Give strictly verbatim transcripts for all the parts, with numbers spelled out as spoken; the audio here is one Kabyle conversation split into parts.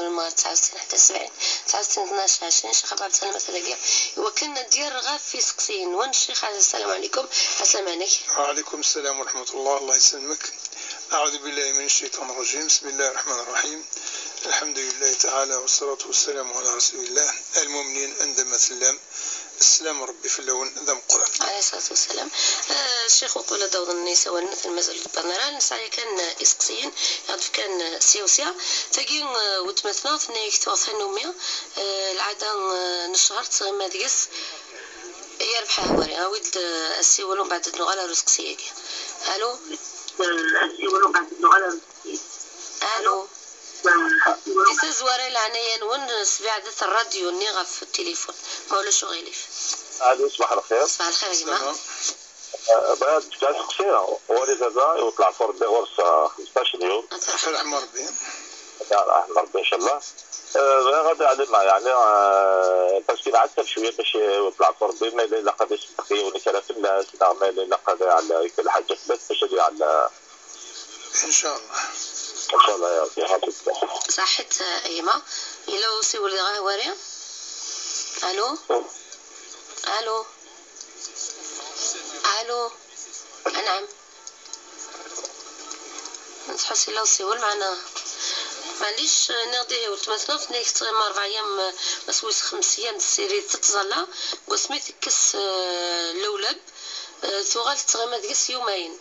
المغرب تسعة وستين حتى سبعين، تسعة وستين اثناش عشرين، شيخ أبو عبد السلام الثلاثية. وكنا ديال غا في سقسيين. وين الشيخ عليه السلام عليكم. السلام عليكم. وعليكم السلام ورحمة الله، الله يسلمك. أعوذ بالله من الشيطان الرجيم. بسم الله الرحمن الرحيم. الحمد لله تعالى والصلاة والسلام على رسول الله. المؤمنين عندما تلام السلام ربي في اللون ذا مقران. عليه الصلاة والسلام. آه، الشيخ وقول داود النساء والنثل مازال البنران. نسعي كان إسقسيين، يعرف كان سيوسيا. تاقي، آه، وتمثنا ثنيك توثن ومية. آه، العادة، آه، نشهر تغيما ديس. يا ربح هواري، ها ولد، آه، السيول ومن بعد نغال رزق سياقي. ألو؟ السيول ومن بعد نغال رزق سياقي. ألو؟ Di tazwara lɛanaya-nwen, sbeɛdet rradyu-nni ɣef telifun, ma ulac uɣilif. Alo, ṣṣbeḥ lxir. Ṣṣbeḥ lxir a gma. Bɣiɣ ad d-fkeɣ aseqsi, ɣur-i baba iweṭ leɛfu Rebbi ɣur-s xemseṭṭac n yum. Ad terḥem Rebbi. Ad terḥem Rebbi, ncallah. Bɣiɣ ad ɛlimeɣ, yeɛni, parce que nɛettab cwiya bac iweṭ leɛfu Rebbi, ma yella ilaq ad iṣeddeq yiwen kra fell-as, neɣ ma yella ilaq ad iɛella lḥaǧa fell-as bac ad iɛella. Ncallah. Ncallah ya Rebbi, ḥafizek. Ṣaḥit a gma. Yella usiwel diɣ ahwari. Alo? Alo? Alo? Anɛam. Nṣeḥḥa s yella usiwel meɛna. Maɛlic, nniɣ-d ihi weltma-tneɣ tenna-k tettɣima rebɛa yam, ma s wis xems yam tessirid tettẓalla, deg wasmi tekkes, eh, lewlab, eh, tuɣal tettɣima deg-s yumayen.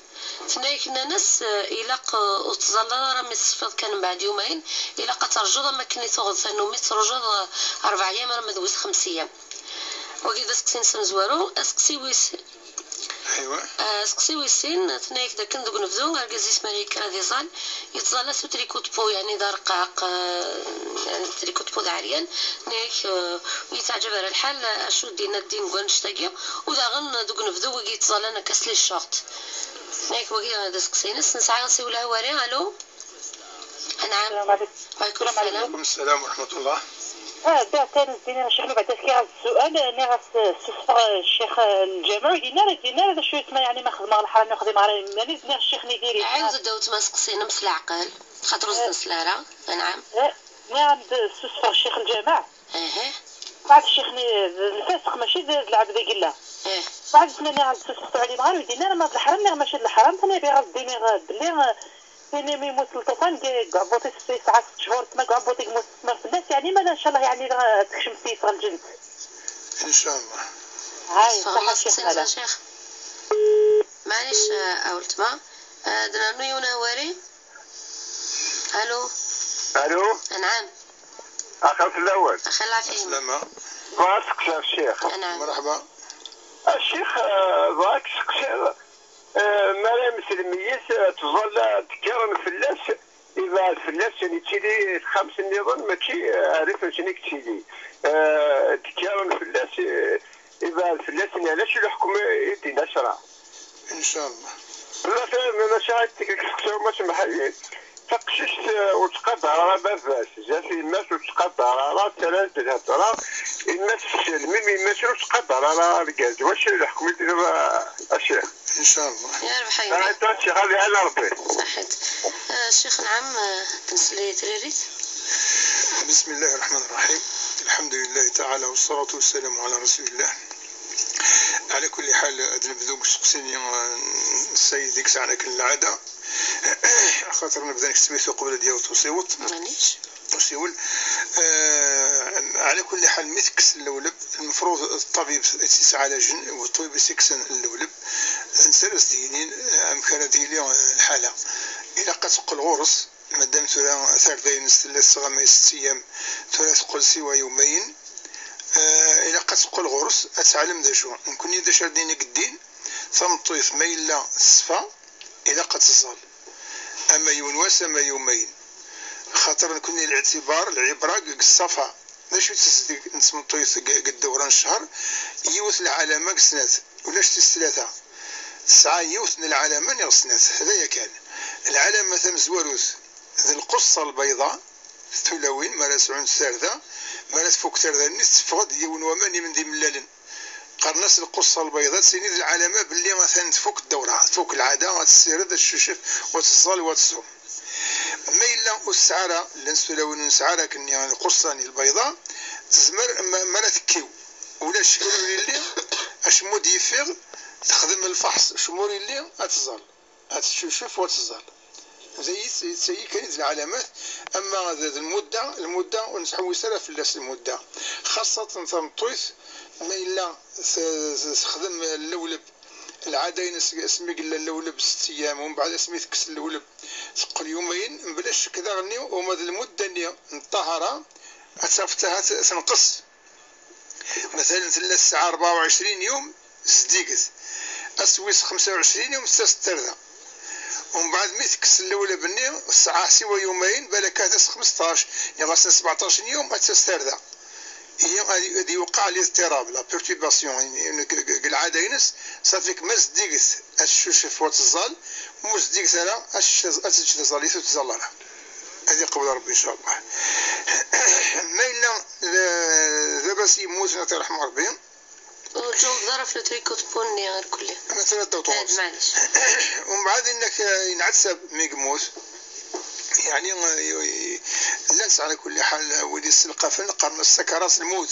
Tenna-yak nnan-as, eh, ilaq, eh, ur tettẓallaḍ ara mi tesfiḍ kan mbeɛd yumayen, ilaq ad terjuḍ am akken i tuɣeḍ tannumi tettrujuḍ, eh, rebɛa yam arma d wis xems yam. Wagi d aseqsi-nnes amezwaru. Aseqsi wis, aywa. Ah, aseqsi wis sin, tenna-yak d akken deg unebdu, argaz-is mi ara yekker ad iẓall, yettẓalla s utriko de peau, yeɛni d arqaq, ah, yeɛni triko de peau d aɛeryan, tenna-yak, ah, ur yettaɛǧab ara lḥal, acu d-yenna ddin deg wannect-agi, u daɣen deg unebdu wigi yettẓallan akka s les shorts. Tenna-yak wagi d aseqsi-ines, nesɛa asiwel ahwari, alo? Anɛam. السلام عليكم. وعليكم السلام. السلام عليكم. وعليكم السلام ورحمة الله. Ah, d aɛettay n ddin, a Ccix, ma bɛed ad fkiɣ السؤال, nniɣ-as ssusfeɣ ccix n lǧameɛ, ur d-yenni ara, ur d-yenni ara d acu yettma, yeɛni ma xedmeɣ lḥram, ur xdimeɣ ara, yeɛni nniɣ ccix-nni diri. Ɛiwed-d a weltma aseqsi-nnem s leɛqel, xaṭer ur s-d-nesla ara. Anɛam. Eh, nniɣ-am-d ssusfeɣ ccix n lǧameɛ. Aha. Mbeɛd ccix-nni d lfasiq, mačči d, d lɛebd i yella. Eh. Mbeɛd isem-nni ad tesseqseḍ ɛlimeɣ ara ur d-yenni ara ma d leḥram neɣ mačči d leḥram, tenna bɣiɣ ad d-iniɣ belli, eh, ini mi yemmut lṭufan, deg, deg uɛebbuḍ-is yesɛa sett cchur, tma deg uɛebbuḍ i yemmut tma fell-as, yeɛni ma ncallah yeɛni ad tekcem s-yes ɣer lǧent. Ncallah. Hay, ṣaḥa ccix. Maɛlic, eh, a weltma. Eh, ad nernu yiwen awari. Alo. Alo. Anɛam. Axir fell-awen. Axir lɛafya. Aslama. Bɣiɣ ad seqsiɣ ccix. Anɛam. Merḥba. A ccix, eh, bɣiɣ ad k-seqsiɣ, eh, mi ara yemmet lmeyyet, eh, tẓalla ddekkiren fell-as, ibɛed fell-as, yettili texxamt nniḍen, mačči, eh, rrif-nsen i yettili. Eh, ddekkiren fell-as, eh, ibɛed fell-asen, yeɛni acu leḥkem i d-yenna ccṛeɛ? Ncallah. Tella kra n maca i d-tekk seqsaw ma semḥ-iyi. Taqcict, eh, ur tettqadar ara baba-s, zdat yemma-s ur tettqadar ara, ttarran-d lhedra, yemma-s tessal, mim yemma-s ur tettqadar ara argaz. Wacu leḥkem i d-tenniḍ a, a ccix? Ncallah. Ya rbeḥ a yemma. Taɛiṭa ccix ad iɛala Rebbi. Ṣaḥit. Eh, ccix, nɛam, eh, ad nsel i tririt. بسم الله الرحمن الرحيم. الحمد لله تعالى والصلاة والسلام على رسول الله. على كل حال، ad nebdu deg useqsi-nni, eh, n ssayed deg sɛan akken lɛada. Axaṭer nebda nekk-tt-id uqbel ad yaweḍ usiweḍ. Maɛlic. Usiwel. Eh, ɛla kulli ḥal, mi tekkes llewleb, lmefruḍ d ṭṭabib i tt-yettɛalajen, u ṭṭbib i s-ikksen llewleb, d netta ara s-d-yinin, eh, amek ara d-yili, eh, lḥala. Ilaq ad teqqel ɣur-s, madam tura tarda-ines tella tesɣamay sett ayyam, tura teqqel siwa yumayen, eh, ilaq ad teqqel ɣur-s, ad teɛlem d acu. Nekkni d acu ara d-nini deg ddin, tameṭṭut ma yella teṣfa, ilaq ad teẓẓal. Ama yiwen wass, ama yumayen. Xaṭer nekkni leɛtibar, lɛibra deg ṣṣafa. D acu i tezdeg n tmeṭṭut deg, deg ddewra n ccher? Yiwet n lɛalama deg snat, ulac tis tlata. Tesɛa yiwet n lɛalama neɣ snat, d aya kan. Lɛalama tamezwarut d lquṣṣa lbayḍa, tulawin, mi ara sɛunt tarda, mi ara tfuk tarda-nni, teffeɣ-d yiwen waman imen d imellalen. Qqaren-as lquṣṣa lbayḍa, ad tini d lɛalama belli atan tfuk ddewra, tfuk lɛada, ad tessired, ad teccucef, u ad teẓẓal, u ad tṣum. Ma yella ur tesɛi ara, llant tulawin ur nesɛi ara akkenni lqussan i lbayḍa, tezmer ma, ma ara tekkiw, ulac kra ur yelli, acemma ur d-yeffiɣ, texdem lfeḥṣ, acemma ur yelli, ad tẓall, ad teccucef u ad tẓall. D tayi kan i d lɛalamat, ama d, d lmudda, lmudda ur nettḥewwis ara fell-as lmudda, xaṣṣa tameṭṭut ma yella t-, t-, texdem llewleb, lɛada-ines asmi yella llewleb sett ayyam, umbeɛd asmi tekkes llewleb teqqel yumayen, mebla ccek daɣen uma d lmudda-nni n ṭṭahara ad tafeḍ ahat tenqes. Matalen tella tesɛa rebɛa u ɛecrin yum zeddiget, ass wis xemsa u ɛecrin yum tettas-d tarda. Umbeɛd mi tekkes llewleb-nni tesɛa siwa yumayen, balak ad tas xmesṭac neɣ ass n sbeɛṭac n yum ad tas tarda. Ihi ad, ad iwqeɛ liḍṭirab, la perturbation, deg, deg, deg lɛada-ines, ṣafi-k ma zeddiget ad teccucef u ad tẓall, ma ur zeddiget ara ad tecc-, ad teǧǧ taẓallit ur tẓall ara. Ad iqbel Rebbi, ncallah. Ma yella d, d baba-s yemmuten, ad t-irḥem Rebbi. Ur ǧǧuɣ ara ɣef le tricot de peau-nni irkelli. Matalan d awṭubus. Maɛlic. Umbeɛd inna-k, eh, yenɛettab mi yemmut. Yeɛni, eh, y-, y-, llan s ɛla kulli ḥal, eh, wid yesselqafen qqaren-as sakarat lmut.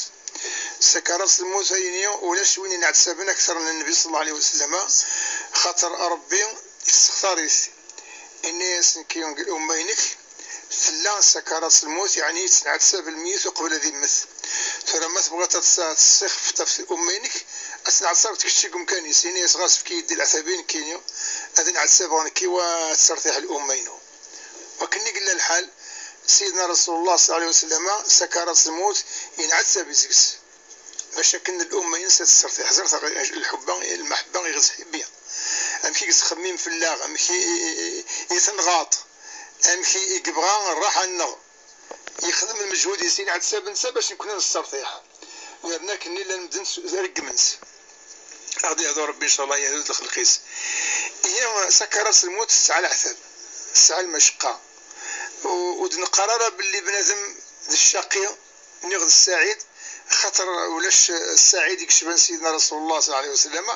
Sakarat lmut ayni ulac win yenɛettaben akter n Nnbi ṣalla Llahu ɛalayhi wa sallam, xaṭer Ṛebbi yessextar-it. Inna-yas, nekki deg lumma-inek tella sakarat lmut, yeɛni yettenɛettab lmeyyet uqbel ad immet. Tura ma tebɣiḍ ad tt-, ad tessixfeḍ ɣef lumma-inek, ad tenɛettab kečč deg umkan-is. Ini-as, ɣas efk-iyi-d leɛtab-iw nekkini, ad nɛettabeɣ nekki wa ad tsertiḥ lumma-inu. Wakken i yella lḥal, Sidna Rasulullah ṣalla Llahu ɛalayhi wa sallam, sakarat lmut yenɛettab seg-s. Bac akken lumma-ines ad tessertiḥ. Ẓret lḥubba, lmeḥebba i ɣ-tettḥibbi. Amek i yettxemmim fell-aɣ, amek i, i, i, i tenɣaḍ, amek i, i yebɣa rraḥa-nneɣ. Yexdem lmeǧhud-is, yenɛettab netta bac nekkni ad nessertiḥ. Yerna akken llan medden s-, reggmen-t. Ad ɣ-d-yehdu Rebbi, ncallah, yehdu-d lxelq-is. Ihi, sakarat lmut tesɛa leɛtab, tesɛa lmacqa. U-, ur d-neqqar ara belli bnadem d ccaqi, niɣ d ssaɛid, xaṭer ulac ssaɛid i yecban Sidna Rasulullah ṣalla Llahu ɛalayhi wa sallam,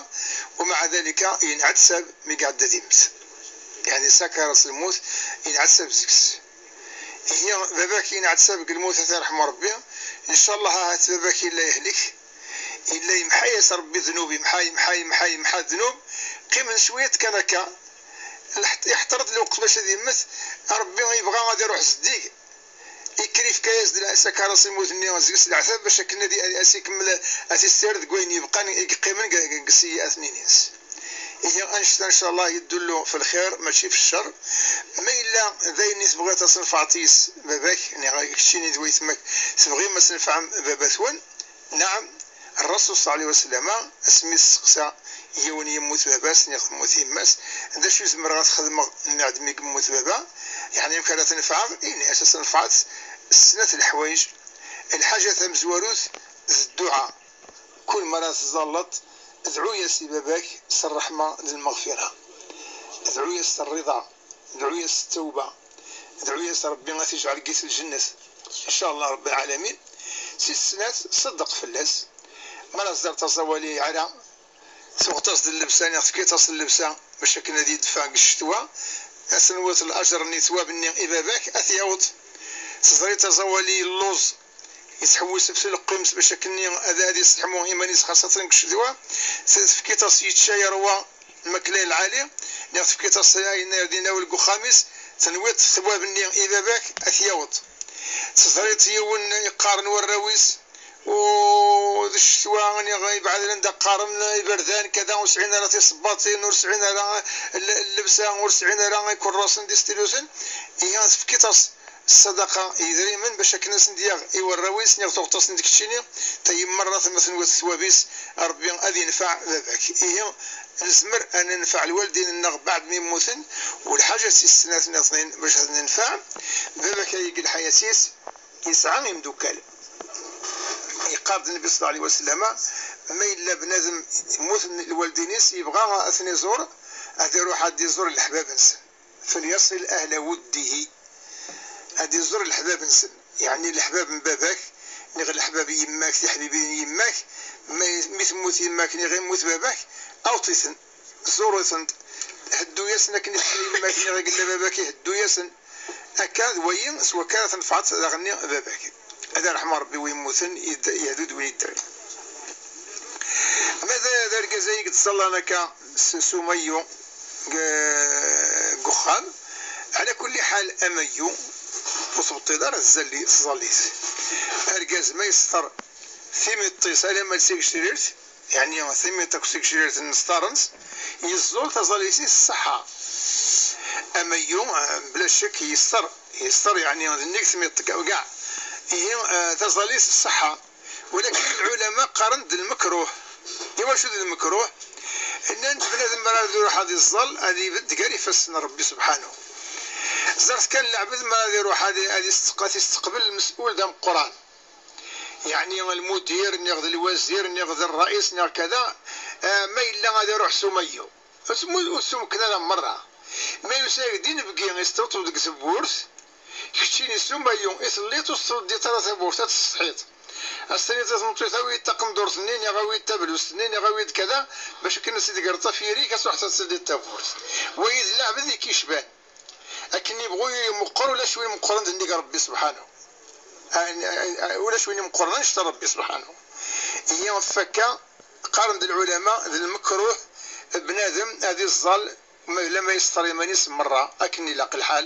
u maɛa dalika yenɛettab mi iɛedda ad immet. Yeɛni sakarat lmut yenɛettab seg-s. Ihi baba-k yenɛettab deg lmut, ad t-irḥem Ṛebbi. Ncallah ahat baba-k yella yehlek, yella yemḥa-yas Ṛebbi ddnub, yemḥa, yemḥa, yemḥa, yemḥa ddnub, qqimen cwiṭ kan akka, lḥ-, iḥeṭṭer-d lweqt bac ad immet, Ṛebbi yebɣa ad iṛuḥ zeddig, ikker ifka-yas-d la-, sakarat lmut-nni seg-s leɛtab bac akken ad i-, ad s-ikemmel, ad t-issired deg wayen yebqan i yeqqimen deg, deg, deg sseyyiat-nni-ines. Ihi annect-a ncallah yedullu f lxir mačči f ccer. Ma yella d ayen i tebɣiḍ tasenfɛeḍ-is baba-k, niɣ keččini d waytma-k tebɣim ad tnefɛem baba-twen, naɛam, Ṛṛasul ṣalla Llahu ɛalayhi wa sallam asmi testeqsa yiwen yemmut baba-s niɣ temmut yemma-s, d acu i zemreɣ ad t-xedmeɣ mbeɛd mi yemmut baba? Yeɛni amek ara t-nefɛeɣ? Ini-as ad t-tnefɛeḍ s snat leḥwayeǧ. Lḥaǧa tamezwarut d dduɛa. Kul mi ara tẓalleḍ, dɛu-yas i baba-k s ṛṛeḥma d lmeɣfira. Dɛu-yas s ṛṛiḍa. Dɛu-yas s ttawba. Dɛu-yas Ṛebbi ad t-iǧɛel deg lǧennet, ncallah Ṛebbi lɛalamin. Si snat, ṣeddeq fell-as. Mi ara tẓalleḍ ur tettẓawal ara, tuɣeḍ-as-d llebsa, neɣ tefkiḍ-as llebsa, bac akken ad yedfeɛ deg ccetwa, ad tenwiḍ laǧer-nni, ttwab-nni i baba-k, ad t-yaweḍ. Teẓriḍ aẓawali yelluẓ, yettḥewwis ɣef tleqqimt bac akken ad, ad yesseḥmu iman-is, xaṣṣatan deg ccetwa, tefkiḍ-as yečča yerwa lmakla lɛali, neɣ tefkiḍ-as ayen ara d-inawel deg uxxam-is, tenwiḍ ttwab-nni i baba-k ad t-yaweḍ. Teẓriḍ yiwen yeqqaren warraw-is, u d ccetwa, niɣ ibɛed anda qqaren iberdan, kada, ur sɛin ara tisebbaḍin, ur sɛin ara l-, llebsa, ur sɛin ara ikurrasen d istilusen, ihi tefkiḍ-as ṣṣadaqa, idrimen, bac akken ad sen-d-yaɣ i warraw-is, niɣ tuɣeḍ-asen-d keččini, tayi merra ma tenwiḍ ttwab-is, Ṛebbi ad yenfeɛ baba-k. Ihi nezmer ad nenfeɛ lwaldin-nneɣ baɛd mi mmuten, u lḥaǧa tis snat niḍnin bac ad nenfeɛ, baba-k ay deg lḥayat-is, yesɛa imdukkal. Yeqqar-d Nnbi ṣella Llahu ɛalayhi wa sallam, ma yella bnadem mmuten lwaldin-is, yebɣa ad ten-iẓur, ad iruḥ ad iẓur leḥbab-nsen. Falyasil ahla wuddihi. Ad iẓur leḥbab-nsen. Yeɛni leḥbab n baba-k, neɣ leḥbab n yemma-k, tiḥbibin n yemma-k, ma, mi temmut yemma-k, neɣ yemmut baba-k, awṭ-iten. Ẓur-itent, heddu-yasen akken i tella yemma-k neɣ i yella baba-k, heddu-yasen. Akka d wayi s wakka ara tenfɛeḍ daɣenni baba-k. Ad irḥem Ṛebbi win yemmuten, yehdu-d win yeddren. Ma d argaz-a i yettẓallan akka s umayyu deg uxxam, ɛla kulli ḥal amayyu ur tbeṭṭiḍ ara tẓallit. Argaz ma yesṭer timiṭ-is alamma d tigecrirt, yeɛni timiṭ akked tigecrirt n sṭaren-s, yeẓẓul taẓallit-is ṣṣeḥḥa. Amayyu, bla ccek, yesṭer, yesṭer yeɛni d nnig timiṭ kkaw kkaw. Ihi, taẓallit ṣṣeḥḥa. Walakin lɛulama qqaren-d d lmekruh. Iwacu d lmekruh? Nnan-d bnadem mi ara iruḥ ad iẓẓal, ad ibedd gar ifassen n Ṛebbi subḥanahu. Ẓert kan, lɛebd mi ara iruḥ ad, ad isteq-, ad isteqbel lmes'ul d ameqqran. Yeɛni lmudir, niɣ d lwazir, niɣ d ṛṛayis, niɣ kada, ma yella ad iruḥ s umayyu. Ur tmu-, ur ttumken ara merra. Ma yusa-yak-d inebgi isteṭṭeb deg tewwurt, keččini s umayyu i telliḍ ur s-tleddiḍ ara tawwurt, ad tessetḥiḍ. Ad s-tiniḍ i tmeṭṭut awi-d taqendurt-nni, niɣ awi-d tabluzt-nni, niɣ awi-d kada, bac akken ad tt-id-tegreḍ ɣef yiri-k, ad truḥ ad teldiḍ tawwurt. Wayi d lɛebd i k-icban. Akken yebɣu imeqqer, ulac win meqqren d nnig Ṛebbi subḥanahu. A, a, a, ulac win imeqqren annect n Ṛebbi subḥanahu. Ihi ɣef wakka, qqaren-d lɛulama d lmekruh bnadem ad iẓẓal ma yella ma yesṭer iman-is merra, akken ilaq lḥal.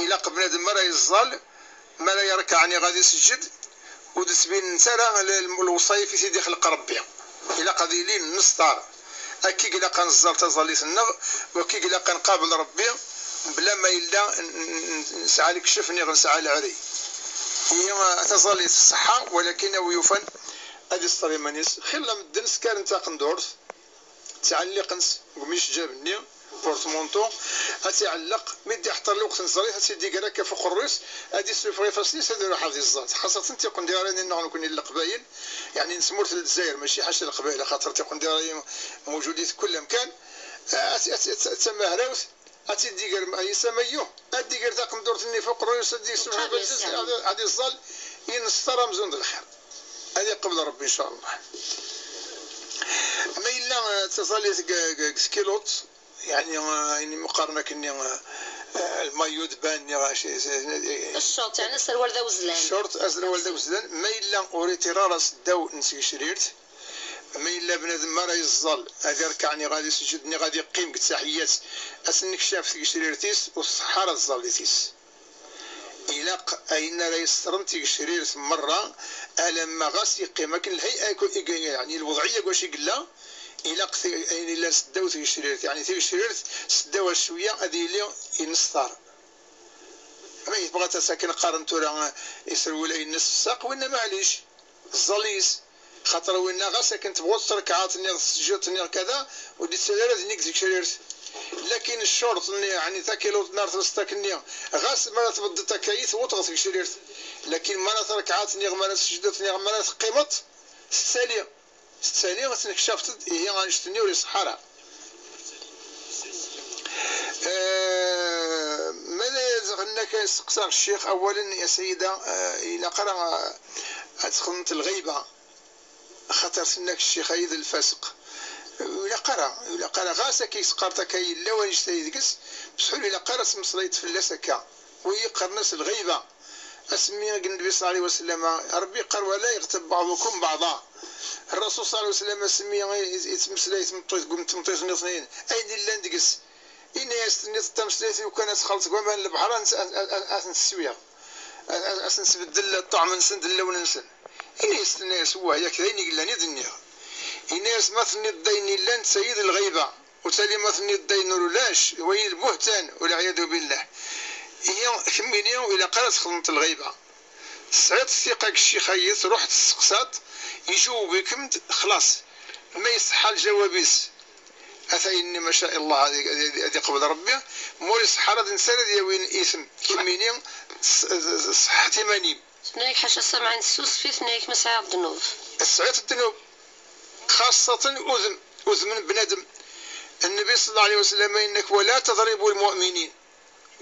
Ilaq bnadem mi ara yeẓẓal, mi ara yerkeɛ niɣ ad iseǧǧed, ur d-ttbinent ara l-, l-, lewṣayef i t-id-ixleq Ṛebbi. Ilaq ad yili nesṭer. Akka i ilaq ad neẓẓal taẓallit-nneɣ, u akka i ilaq ad nqabel Ṛebbi, bla ma yella n-, n-, n-, nesɛa lekcef niɣ nesɛa leɛri. Ihi, taẓallit ṣṣeḥḥa, walakin a wi yufan ad isṭer iman-is. Xilla medden skaren taqendurt, ttɛelliqen-tt deg umiceǧǧab-nni, portmanteau, ad tt-iɛelleq, mi d-iḥeṭṭer lweqt n tẓallit, ad tt-id-iger akka f uqerruy-is, ad issufeɣ ifassen-is, ad iruḥ ad iẓẓal. Xaṣṣaten tiqendyar-nni-nneɣ nekkni n Leqbayel, yeɛni n tmurt n Lezzayer, mačči ḥaca Leqbayel, axaṭer tiqendyar-agi mewjudit deg kull amkan. Ad, ad, ad, d tamehrawt, ad tt-id-iger, ay amayyu, ad d-iger taqendurt-nni f uqerruy-is, ad d-issufeɣ ifassen-is, ad, ad iẓẓal, i nesṭer amzun d lxir. Ad iqbel Ṛebbi, in ca Allah. Ma yella, eh, d taẓallit deg, deg, deg tkiluṭ, yeɛni, eh, ayen i qqaren akkenni, eh, eh, lmayu d ban, niɣ acu, eh, eh, Ccuṛt, yeɛni aserwal d awezlan. Ccuṛt, aserwal d awezlan. Ma yella ur iṭir ara s ddaw n tgecrirt, ma yella bnadem mi ara yeẓẓal, ad irkeɛ, niɣ ad iseǧǧed, niɣ ad iqqim deg ttaḥiyyat, ad tennekcaf tgecrirt-is, ur tṣeḥḥa ara tẓallit-is. Ilaq ayen ara yesṭren tigecrirt merra, alamma ɣas yeqqim akken lhay'a, yeɛni lwedɛiyya deg wacu i yella, ilaq ti-, ayen yellan seddaw tigecrirt, yeɛni tigecrirt seddaw ar cwiya ad yili inesṭer. Ma yebɣa ad t-akken qqaren tura iserwel ayen-nnes fessaq, winna maɛlic, ẓẓal-is. Xaṭer winna ɣas akken tebɣuḍ trekɛeḍ niɣ tesǧiḍ niɣ kada, ur d-ittali ara d nnig tgecrirt. Lakin ccuṛt-nni, yeɛni takiluṭ n ar telseṭ akkenni, ɣas mi ara tbeddeḍ akka i tewwḍeḍ ɣer tgecrirt. Lakin mi ara trekɛeḍ niɣ mi ara tesǧiḍ niɣ mi ara teqqimeḍ, tettali, tettali, tennekcaft-d, ihi annect-nni ur iṣeḥḥa ara. Eh, ma d ayen akka i yesteqsa ccix, awalen, ya sayida, eh, ilaq ara, eh, ad txedmeḍ lɣiba. Axaṭer tenna-k ccix-ayi d lfasiq. Ur ilaq ara, ur ilaq ara, ɣas akka i s-qqareḍ akka yella wanect-ayi deg-s, bṣeḥ ur ilaq ara ad tmeslayeḍ fell-as akka. Wayi qqaren-as lɣiba. Asmi i Nnbi ṣalla Llahu ɛalayhi wa sallam, Ṛebbi yeqqar: "Wa la yeɣtab baɛḍukum baɛḍa." Ṛṛasul ṣalla Llahu ɛalayhi wa sallam, asmi i, i, i tettmeslay tmeṭṭut, tmeṭṭut nniḍen, ayen illan deg-s, ini-as, tenniḍ tameslayt i ukan ad txelṭ deg waman n lebḥer, ad, ad, ad, ad ten-teswiɣ. Ad, ad, ad sen-sbeddel ṭṭɛem-nsen d llawn-nsen. Ini-as, tenna-as, wah, yak d ayen i yellan i d-nniɣ. Ini-as, ma tenniḍ d ayen yellan, d tayi d lɣiba. U tali ma tenniḍ d ayen ur ulac, wayi d lbuhtan, walɛiyadu billah. Ihi, kemmini, ur ilaq ara ad txedmeḍ lɣiba. Tesɛiḍ ssiqa deg ccix-ayi, truḥ testeqsaḍ, iǧaweb-ikem-d, xlaṣ. Ma iṣeḥḥa lǧawab-is, ata yenni, ma ca Allah, ad, ad, ad iqbel Ṛebbi. Ma ur iṣeḥḥa ara, d netta ara d-yawin isem. Kemmini, s-, s-, ṣeḥḥet iman-im. Tenna-yak ḥaca ssamɛin tessusef-it, tenna-yak ma sɛiɣ ddnub. Tesɛiḍ ddnub. Xaṣṣaten udem, udem n bnadem. Nnbi ṣalla Llahu ɛalayhi wa sallam yenna-k: "Wa la tadribu lmu'minin."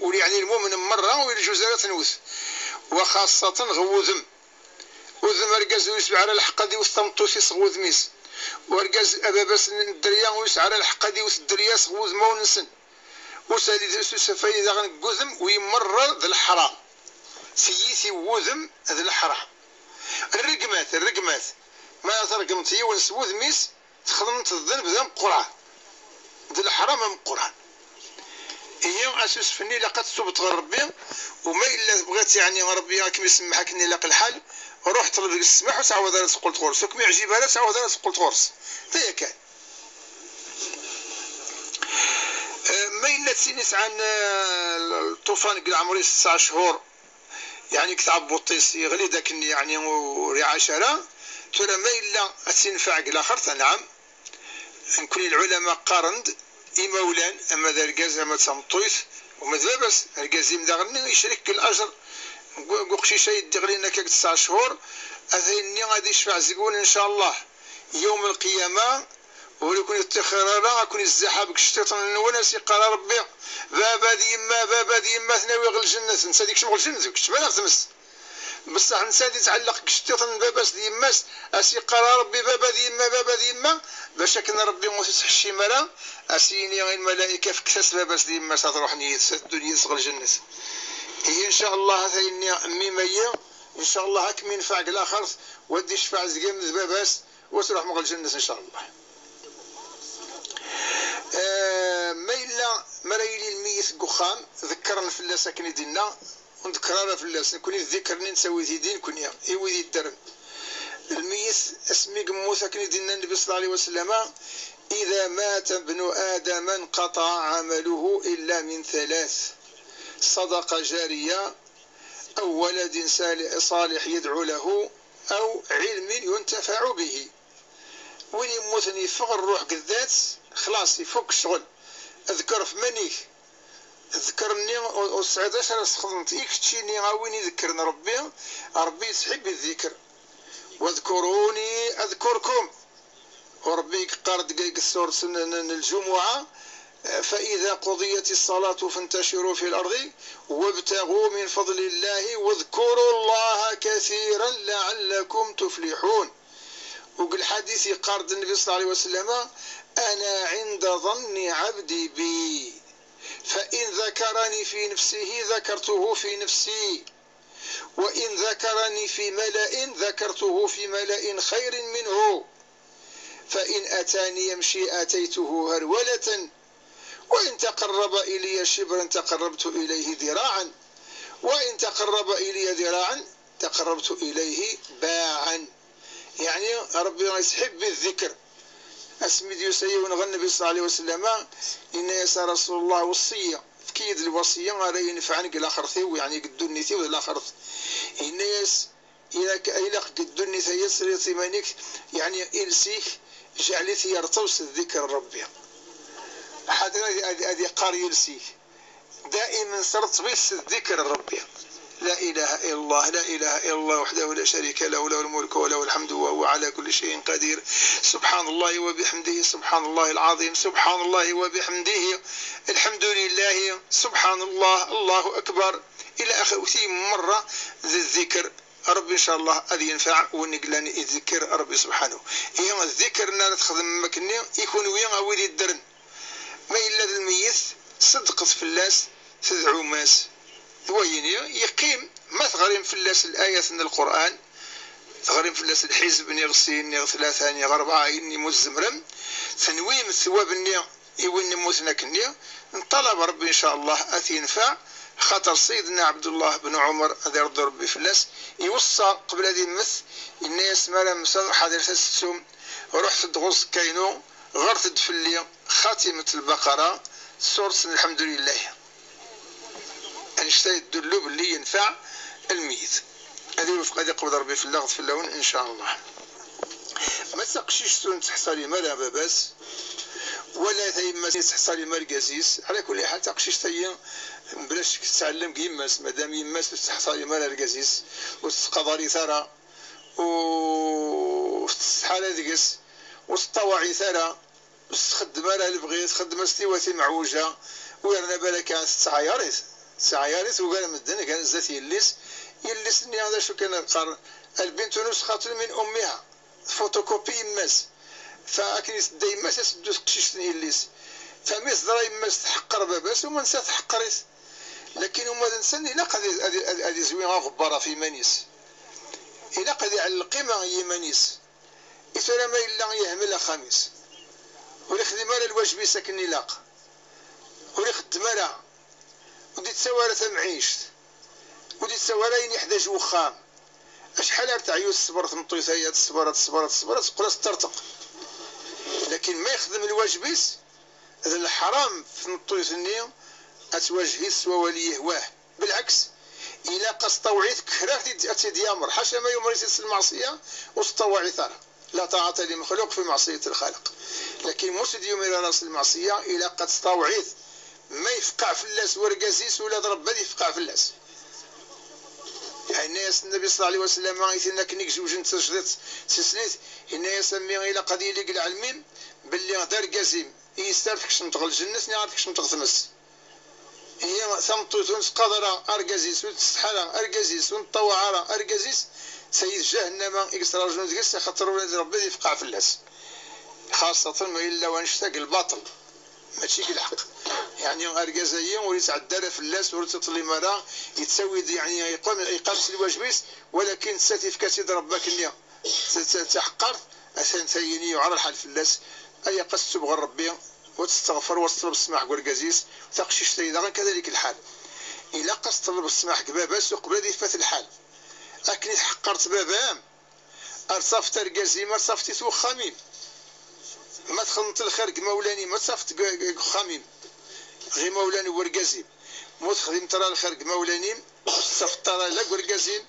Ur yeɛni lmumen merra, ur yeǧuz ara ad ten-nwet. Wa xaṣṣaten ɣer wudem. Udem, argaz ur yesɛi ara lḥeqq ad iwet tameṭṭut-is ɣer wudem-is. U argaz, ababa-s n dderya ur yesɛi ara lḥeqq ad iwet dderya-s ɣer wudmawen-nsen. Usali d ususef-ayi daɣen deg wudem u yemmerrer d leḥram. Tiyita n wudem d leḥram. Rregmat, rregmat. Ma tṛeggmeḍ yiwen s wudem-is, txedmeḍ ddneb d ameqqran. D leḥram ameqqran. Ihi asusef-nni ilaq ad t-tubeḍ ɣer Ṛebbi, u ma yella tebɣiḍ, yeɛni, Ṛebbi ad kem-isemmeḥ akken ilaq lḥal, ruḥ ṭleb deg-s ssmaḥ, ur ttɛawad ara ad teqqleḍ ɣur-s. Ur kem-yeɛjib ara, ur ttɛawad ara ad teqqleḍ ɣur-s. D aya kan. Eh, ma yella d tin yesɛan, eh, ṭṭufan deg leɛmer-is tesɛa cchur, yeɛni deg tɛebbuḍt-is yeɣli-d akken, yeɛni, ur iɛac ara, tura ma yella ad tt-ineffeɛ deg laxert, anɛam. Nekkni lɛulama qqaren-d, imawlan, ama d argaz ama d tameṭṭut, uma d baba-s, argaz-im daɣen yecrek deg lajer deg, deg uqcic-a i d-iɣlin akka deg tesɛa cchur, ata-nni ad icfeɛ seg-wen, ncallah, yawm lqiyama, ur iken-iṭṭixir ara, ad ken-izzaḥab deg iceṭṭiḍen-nwen, ad s-iqqar a Ṛebbi, baba d yemma, baba d yemma, ad ten-awiɣ ɣer lǧennet, netta ad ikcem ɣer lǧennet, ur ikeččem ara ɣer tmes. Bessaḥ netta ad itɛelleq deg iceṭṭiḍen n baba-s d yemma-s, ad s-iqqar a Ṛebbi, baba d yemma, baba d yemma, bac akken Ṛebbi ur t-ittḥeccim ara, ad s-yini i lmalayka, fket-as baba-s d yemma-s, ad ruḥen yid-s, ad ddun yid-s ɣer lǧennet. Ihi, ncallah, ata-nni, mmi mayi, ncallah, ad kem-ineffeɛ deg laxert, u ad d-icfeɛ seg-m d baba-s, u ad truḥem ɣer lǧennet, ncallah. Eh, ma yella, mi ara yili lmeyyet deg uxxam, ḍekkren fell-as akken i d-inna, ur nḍekker ara fell-as, nekkni d ḍiker-nni nettawi-t-id i nekkni, i wid yeddren. Lmeyyet, asmi yemmut, akken i d-inna Nnbi ṣella Llahu ɛalayhi wa sellama, إذا مات ابن آدم انقطع عمله إلا من ثلاث: صدقة جارية، أو ولد سال-، صالح يدعو له، أو علم ينتفع به. Win yemmuten yeffeɣ rruḥ deg zdat-s, xlaṣ, ifuk ccɣel. Ḍker ɣef iman-ik. Ḍker-nni ur, ur tesɛiḍ acu ara tesxedmeḍ. I keččini, a win iḍekkren Ṛebbi, Ṛebbi yettḥibbi ddikr. واذكروني أذكركم. U Ṛebbi yeqqar-d deg, deg surat n, n, n Lǧumuɛa, فإذا قضيت الصلاة فانتشروا في الأرض وابتغوا من فضل الله واذكروا الله كثيرا لعلكم تفلحون. U deg lḥadit yeqqar-d Nnbi ṣella Llahu ɛalayhi wa sellama, أنا عند ظن عبدي بي، فإن ذكرني في نفسه ذكرته في نفسي، وإن ذكرني في ملأ ذكرته في ملأ خير منه، فإن أتاني يمشي أتيته هرولة، وإن تقرب إلي شبرا تقربت إليه ذراعا، وإن تقرب إلي ذراعا تقربت إليه باعا. Yeɛni, Ṛebbi yettḥibbi ddikr. Asmi d-yusa yiwen ɣer Nnbi ṣella Llahu ɛalayhi wa sellama, yenna-yas: a Rasul Llah, weṣṣi-yi, efk-iyi-d lweṣya ara inefɛen deg laxert-iw, yeɛni deg ddunit-iw d laxert. Yenna-yas: ilaq, ilaq deg ddunit-agi ad tesriḍ iman-ik, yeɛni iles-ik, jɛel-it yerṭeb s ddikr n Ṛebbi. Ḥader ad, ad, ad iqqar yiles-ik. دائما s rreṭb-is s ddikr n Ṛebbi. لا إله إلا الله، لا إله إلا الله وحده لا شريك له، له الملك وله الحمد وهو على كل شيء قدير. سبحان الله وبحمده، سبحان الله العظيم، سبحان الله وبحمده، الحمد لله، سبحان الله، الله أكبر، إلى آخره. Ti merra d ddikr. Ṛebbi, ncallah, ad yenfeɛ win i yellan iḍekker Ṛebbi subḥanahu. Ihi, ddikr-nni ara txedmem akkenni i kunwi a wid yeddren. Ma yella d lmeyyet, ṣeddqet fell-as, tedɛum-as. D wayen yeqqim, ma teɣrim fell-as layat n Lqur'an, teɣrim fell-as lḥizb, niɣ sin, niɣ tlata, niɣ ṛebɛa, ayen umi tzemrem, tenwim ttwab-nni i win yemmuten akkenni, nṭalab Ṛebbi, ncallah, ad t-yenfeɛ, axaṭer Sayyidna Ɛebdullah ben Ɛumer, ad iṛḍu Ṛebbi fell-as, iweṣṣa qbel ad immet, yenna-yas: mi ara mmteɣ, ḥadret ad tettum, ruḥet-d ɣer uẓekka-inu, ɣret-d fell-i xatimet Lbaqara, suret n Lḥemdulillah. Annect-a yedullu belli yenfeɛ lmeyyet. Ad iwefeq, ad iqbel Ṛebbi fell-aɣ d fell-awen, ncallah. Ma d taqcict ur nettḥeṣṣalim ara baba-s, wala tayemmat ur tettḥeṣṣalim argaz-is, ɛla kulli ḥal, taqcict-agi, mebla ccek, tettɛellem deg yemma-s, madam yemma-s ur tettḥeṣṣalim ara argaz-is, ur tettqadarit ara, ur tettsetḥa ara deg-s, ur teṭṭawaɛ-it ara, ur s-txeddem ara lebɣi, txeddem-as tiwati meɛwuja, u yerna balak ahat tettɛayar-it, tettɛayar-it ugar medden, gar zdat yelli-s. Yelli-s-nni d acu kan ad qqaren: البنت نسخة من أمها، photocopie yemma-s. Fa akken i tedda yemma-s, ad teddu teqcict n yelli-s. Sami teẓra yemma-s tḥeqqer baba-s, uma netta tḥeqqer-it. Lakin uma d netta, ilaq ad, ad, ad, ad izwi aɣebbar ɣef yiman-is. Ilaq ad iɛell lqima i yiman-is. I tura ma yella yehmel axxam-is, ur ixdim ara lwajeb-is akken ilaq, ur ixeddem ara, ur d-ittawi ara tamɛict, ur d-ittawi ara ayen iḥdaǧ wexxam, acḥal ar teɛyu teṣber tmeṭṭut-aya, teṣber, ad teṣber, ad teṣber, ad teqqel ad teṭṭerṭeq. Lakin ma yexdem lwajeb-is, d leḥram f tmeṭṭut-nni ad twajeh-it s wawal yihwah. Belɛeks, ilaq ad s-taweɛ-it kra ad tt-id-yamer, ḥaca ma yumer-itt s lmeɛṣiyya, ur s-taweɛ-it ara. لا طاعة لمخلوق في معصية الخالق. Lakin ma ur s-id-yumer ara s lmeɛṣiyya, ilaq ad s-taweɛ-it. Ma yefqeɛ fell-as wergaz-is, ula d Ṛebbi ad yefqeɛ fell-as. Yenna-yas Nnbi صلى الله عليه وسلم i tin akken i izewjen d tajdiṭ d tislit, yenna-yas: "A mmi, ilaq ad yili deg lɛelm-im belli d argaz-im, i yis ara tkecmeḍ ɣer lǧennet, niɣ ara tkecmeḍ ɣer tmes." Ihi tameṭṭut ur nettqadar ara argaz-is, ur tettsetḥi ara argaz-is, ur neṭṭawaɛ ara argaz-is, tayi d jahennama i yettraǧun deg-s, axaṭer ula d Ṛebbi ad yefqeɛ fell-as. Xaṣṣatan ma yella wanect-a deg lbaṭel, mačči deg lḥeqq. Yeɛni argaz-ayi ur yettɛedda ara fell-as, ur yettṭellim ara, yettawi-d, yeɛni yeqqam, yeqqam s lwajeb-is, walakin netta tifka-tt-id Ṛebbi akkenni d, d, d taḥeqqart, atan tayini yuɛer lḥal fell-as. Ay aqqas ttub ɣer Ṛebbi, u testeɣfer, u teṭleb ssmaḥ deg urgaz-is, taqcict-ayi daɣen kadalik lḥal. Ilaq ad teṭleb ssmaḥ deg baba-s uqbel ad ifat lḥal. Akken i tḥeqqreḍ baba-m, ar tafeḍ argaz-im, ar tafeḍ-it wexxam-im. Ma txedmeḍ lxir deg imawlan-im, ad tafeḍ deg, deg uxxam-im, ɣ imawlan n urgaz-im. Ma ur texdimeḍ ara lxir deg imawlan-im, ur tettafeḍ ara la deg urgaz-im,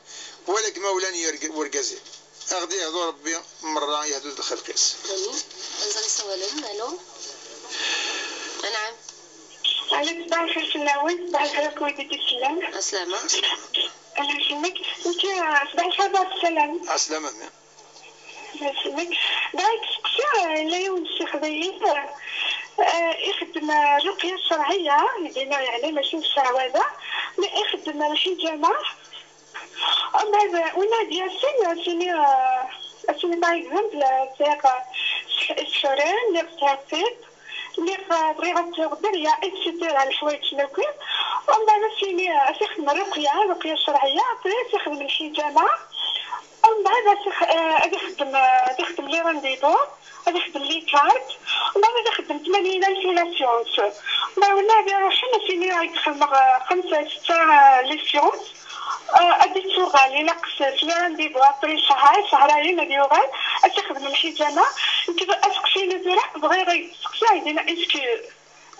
wala deg imawlan n urgaz-im. Ad ɣ-d-yehdu Ṛebbi merra, yehdu-d lxelq-is. Amin. Anẓar isawalen, alo. Anɛam. Alo, ṣbaḥ lxir fell-awen, ṣbaḥ lxir akk wid i d-isellen. Aslama. Ala, yesselmek. Nekk, ṣbaḥ lxir, Ɛebd Ssalam. Aslama, mmi. Yesselmek. Bɣiɣ ad k-sseqsiɣ, yella yiwen n ccix dayi, eh, ixeddem, eh, ruqya ccerɛiyya, dinna yeɛni mačči d cceɛwada, mais ixeddem lḥiǧama. Umbeɛd, win ad d-yasen, ad s-iniɣ, ad s-iniɣ, par exemple, sɛiɣ, eh, isefra, neɣ sɛiɣ tiṭ, neɣ, eh, bɣiɣ ad sɛuɣ dderya, et cetera, leḥwayeǧ-nni akk. Umbeɛd ad s-iniɣ, ad s-ixdem rruqya, rruqya ccerɛiyya, après ad s-ixdem lḥiǧama. Umbeɛd ad s-ix-, eh, ad ixdem, eh, ad ixdem les rendez-vous, ad ixdem les cartes, umbeɛd ad ixdem tmanyin alf la séance. Umbeɛd win ad iruḥen, ad s-iniɣ ad xedmeɣ, eh, xemsa, setta, eh, les séances. Ah, ad d-ittuɣal, ilaq s, s le rendez-vous après ccher, ccher-ayi ad yuɣal, ad t-ixdem lḥiǧama. Nekk d aseqsi-inu tura, bɣiɣ ad d-steqsiɣ, dinna, est-ce que,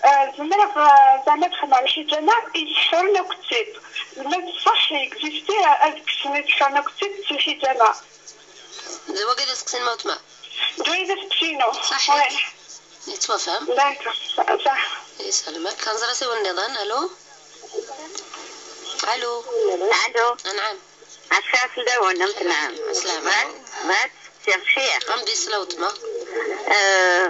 ah, zemreɣ, ah, zeɛma ad xedmeɣ lḥiǧama i isefren akked tiṭ? Zemreɣ, ṣṣeḥ, yexisti, ah, ad kksen isefren akked tiṭ s lḥiǧama? D wagi d aseqsi-inem a weltma? D wagi d aseqsi-inu. Ṣaḥit. Ouais. Yettwafham. D'accord. Ṣaḥ. Yesselmek. Ad nẓer asiwel nniḍen. Alo? Alo? Alo? Anɛam. Ɛac fell-awen, am tenɛam. Ɛaslama. Bɣiɣ, bɣiɣ ad d-steqsiɣ ccix. Am d-isla weltma. Eh,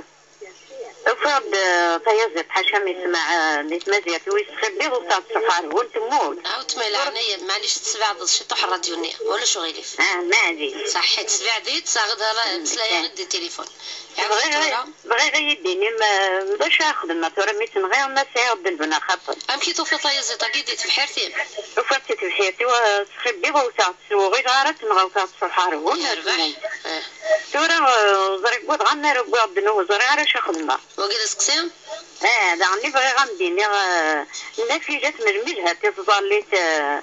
ufiɣ-d, eh, tayaziḍt ḥaca mi smaɛ, eh, di tmaziɣt wis xibbiḍ u taɣ tṣuḥ ar hul temmut. A weltma, leɛnaya-m, maɛlic ad tesbeɛdeḍ ciṭuḥ rradyu-nni, ulac uɣilif. Ah, maɛlic. Ṣaḥit, sbeɛd-itt, aɣ-d ara, mm, ttlayaɣ-d di tilifun. Bɣiɣ, tura? Bɣiɣ ad yi-d-tinim, eh, d acu ara xedmeɣ tura mi tenɣi ma sɛiɣ-d lbna xaṭer. Amek i tufiḍ tayaziḍt-agi di tebḥirt-im? Ufiɣ-tt di tebḥirt-iw, eh, sxibbiḍ u taɣ tsuɣ, i dɣa ara tenɣa u taɣ tṣuḥ ar hul. Yerbeḥ. Eh. Tura, eh, ẓriɣ wwiḍ ɣer mi ara wwiɣ ddnub, ur ẓriɣ ara acu xedmeɣ. Wagi d aseqsi? Eh, daɣen i bɣiɣ ad m-d-iniɣ, eh, nnafijat melmi lha tiẓẓallit, eh,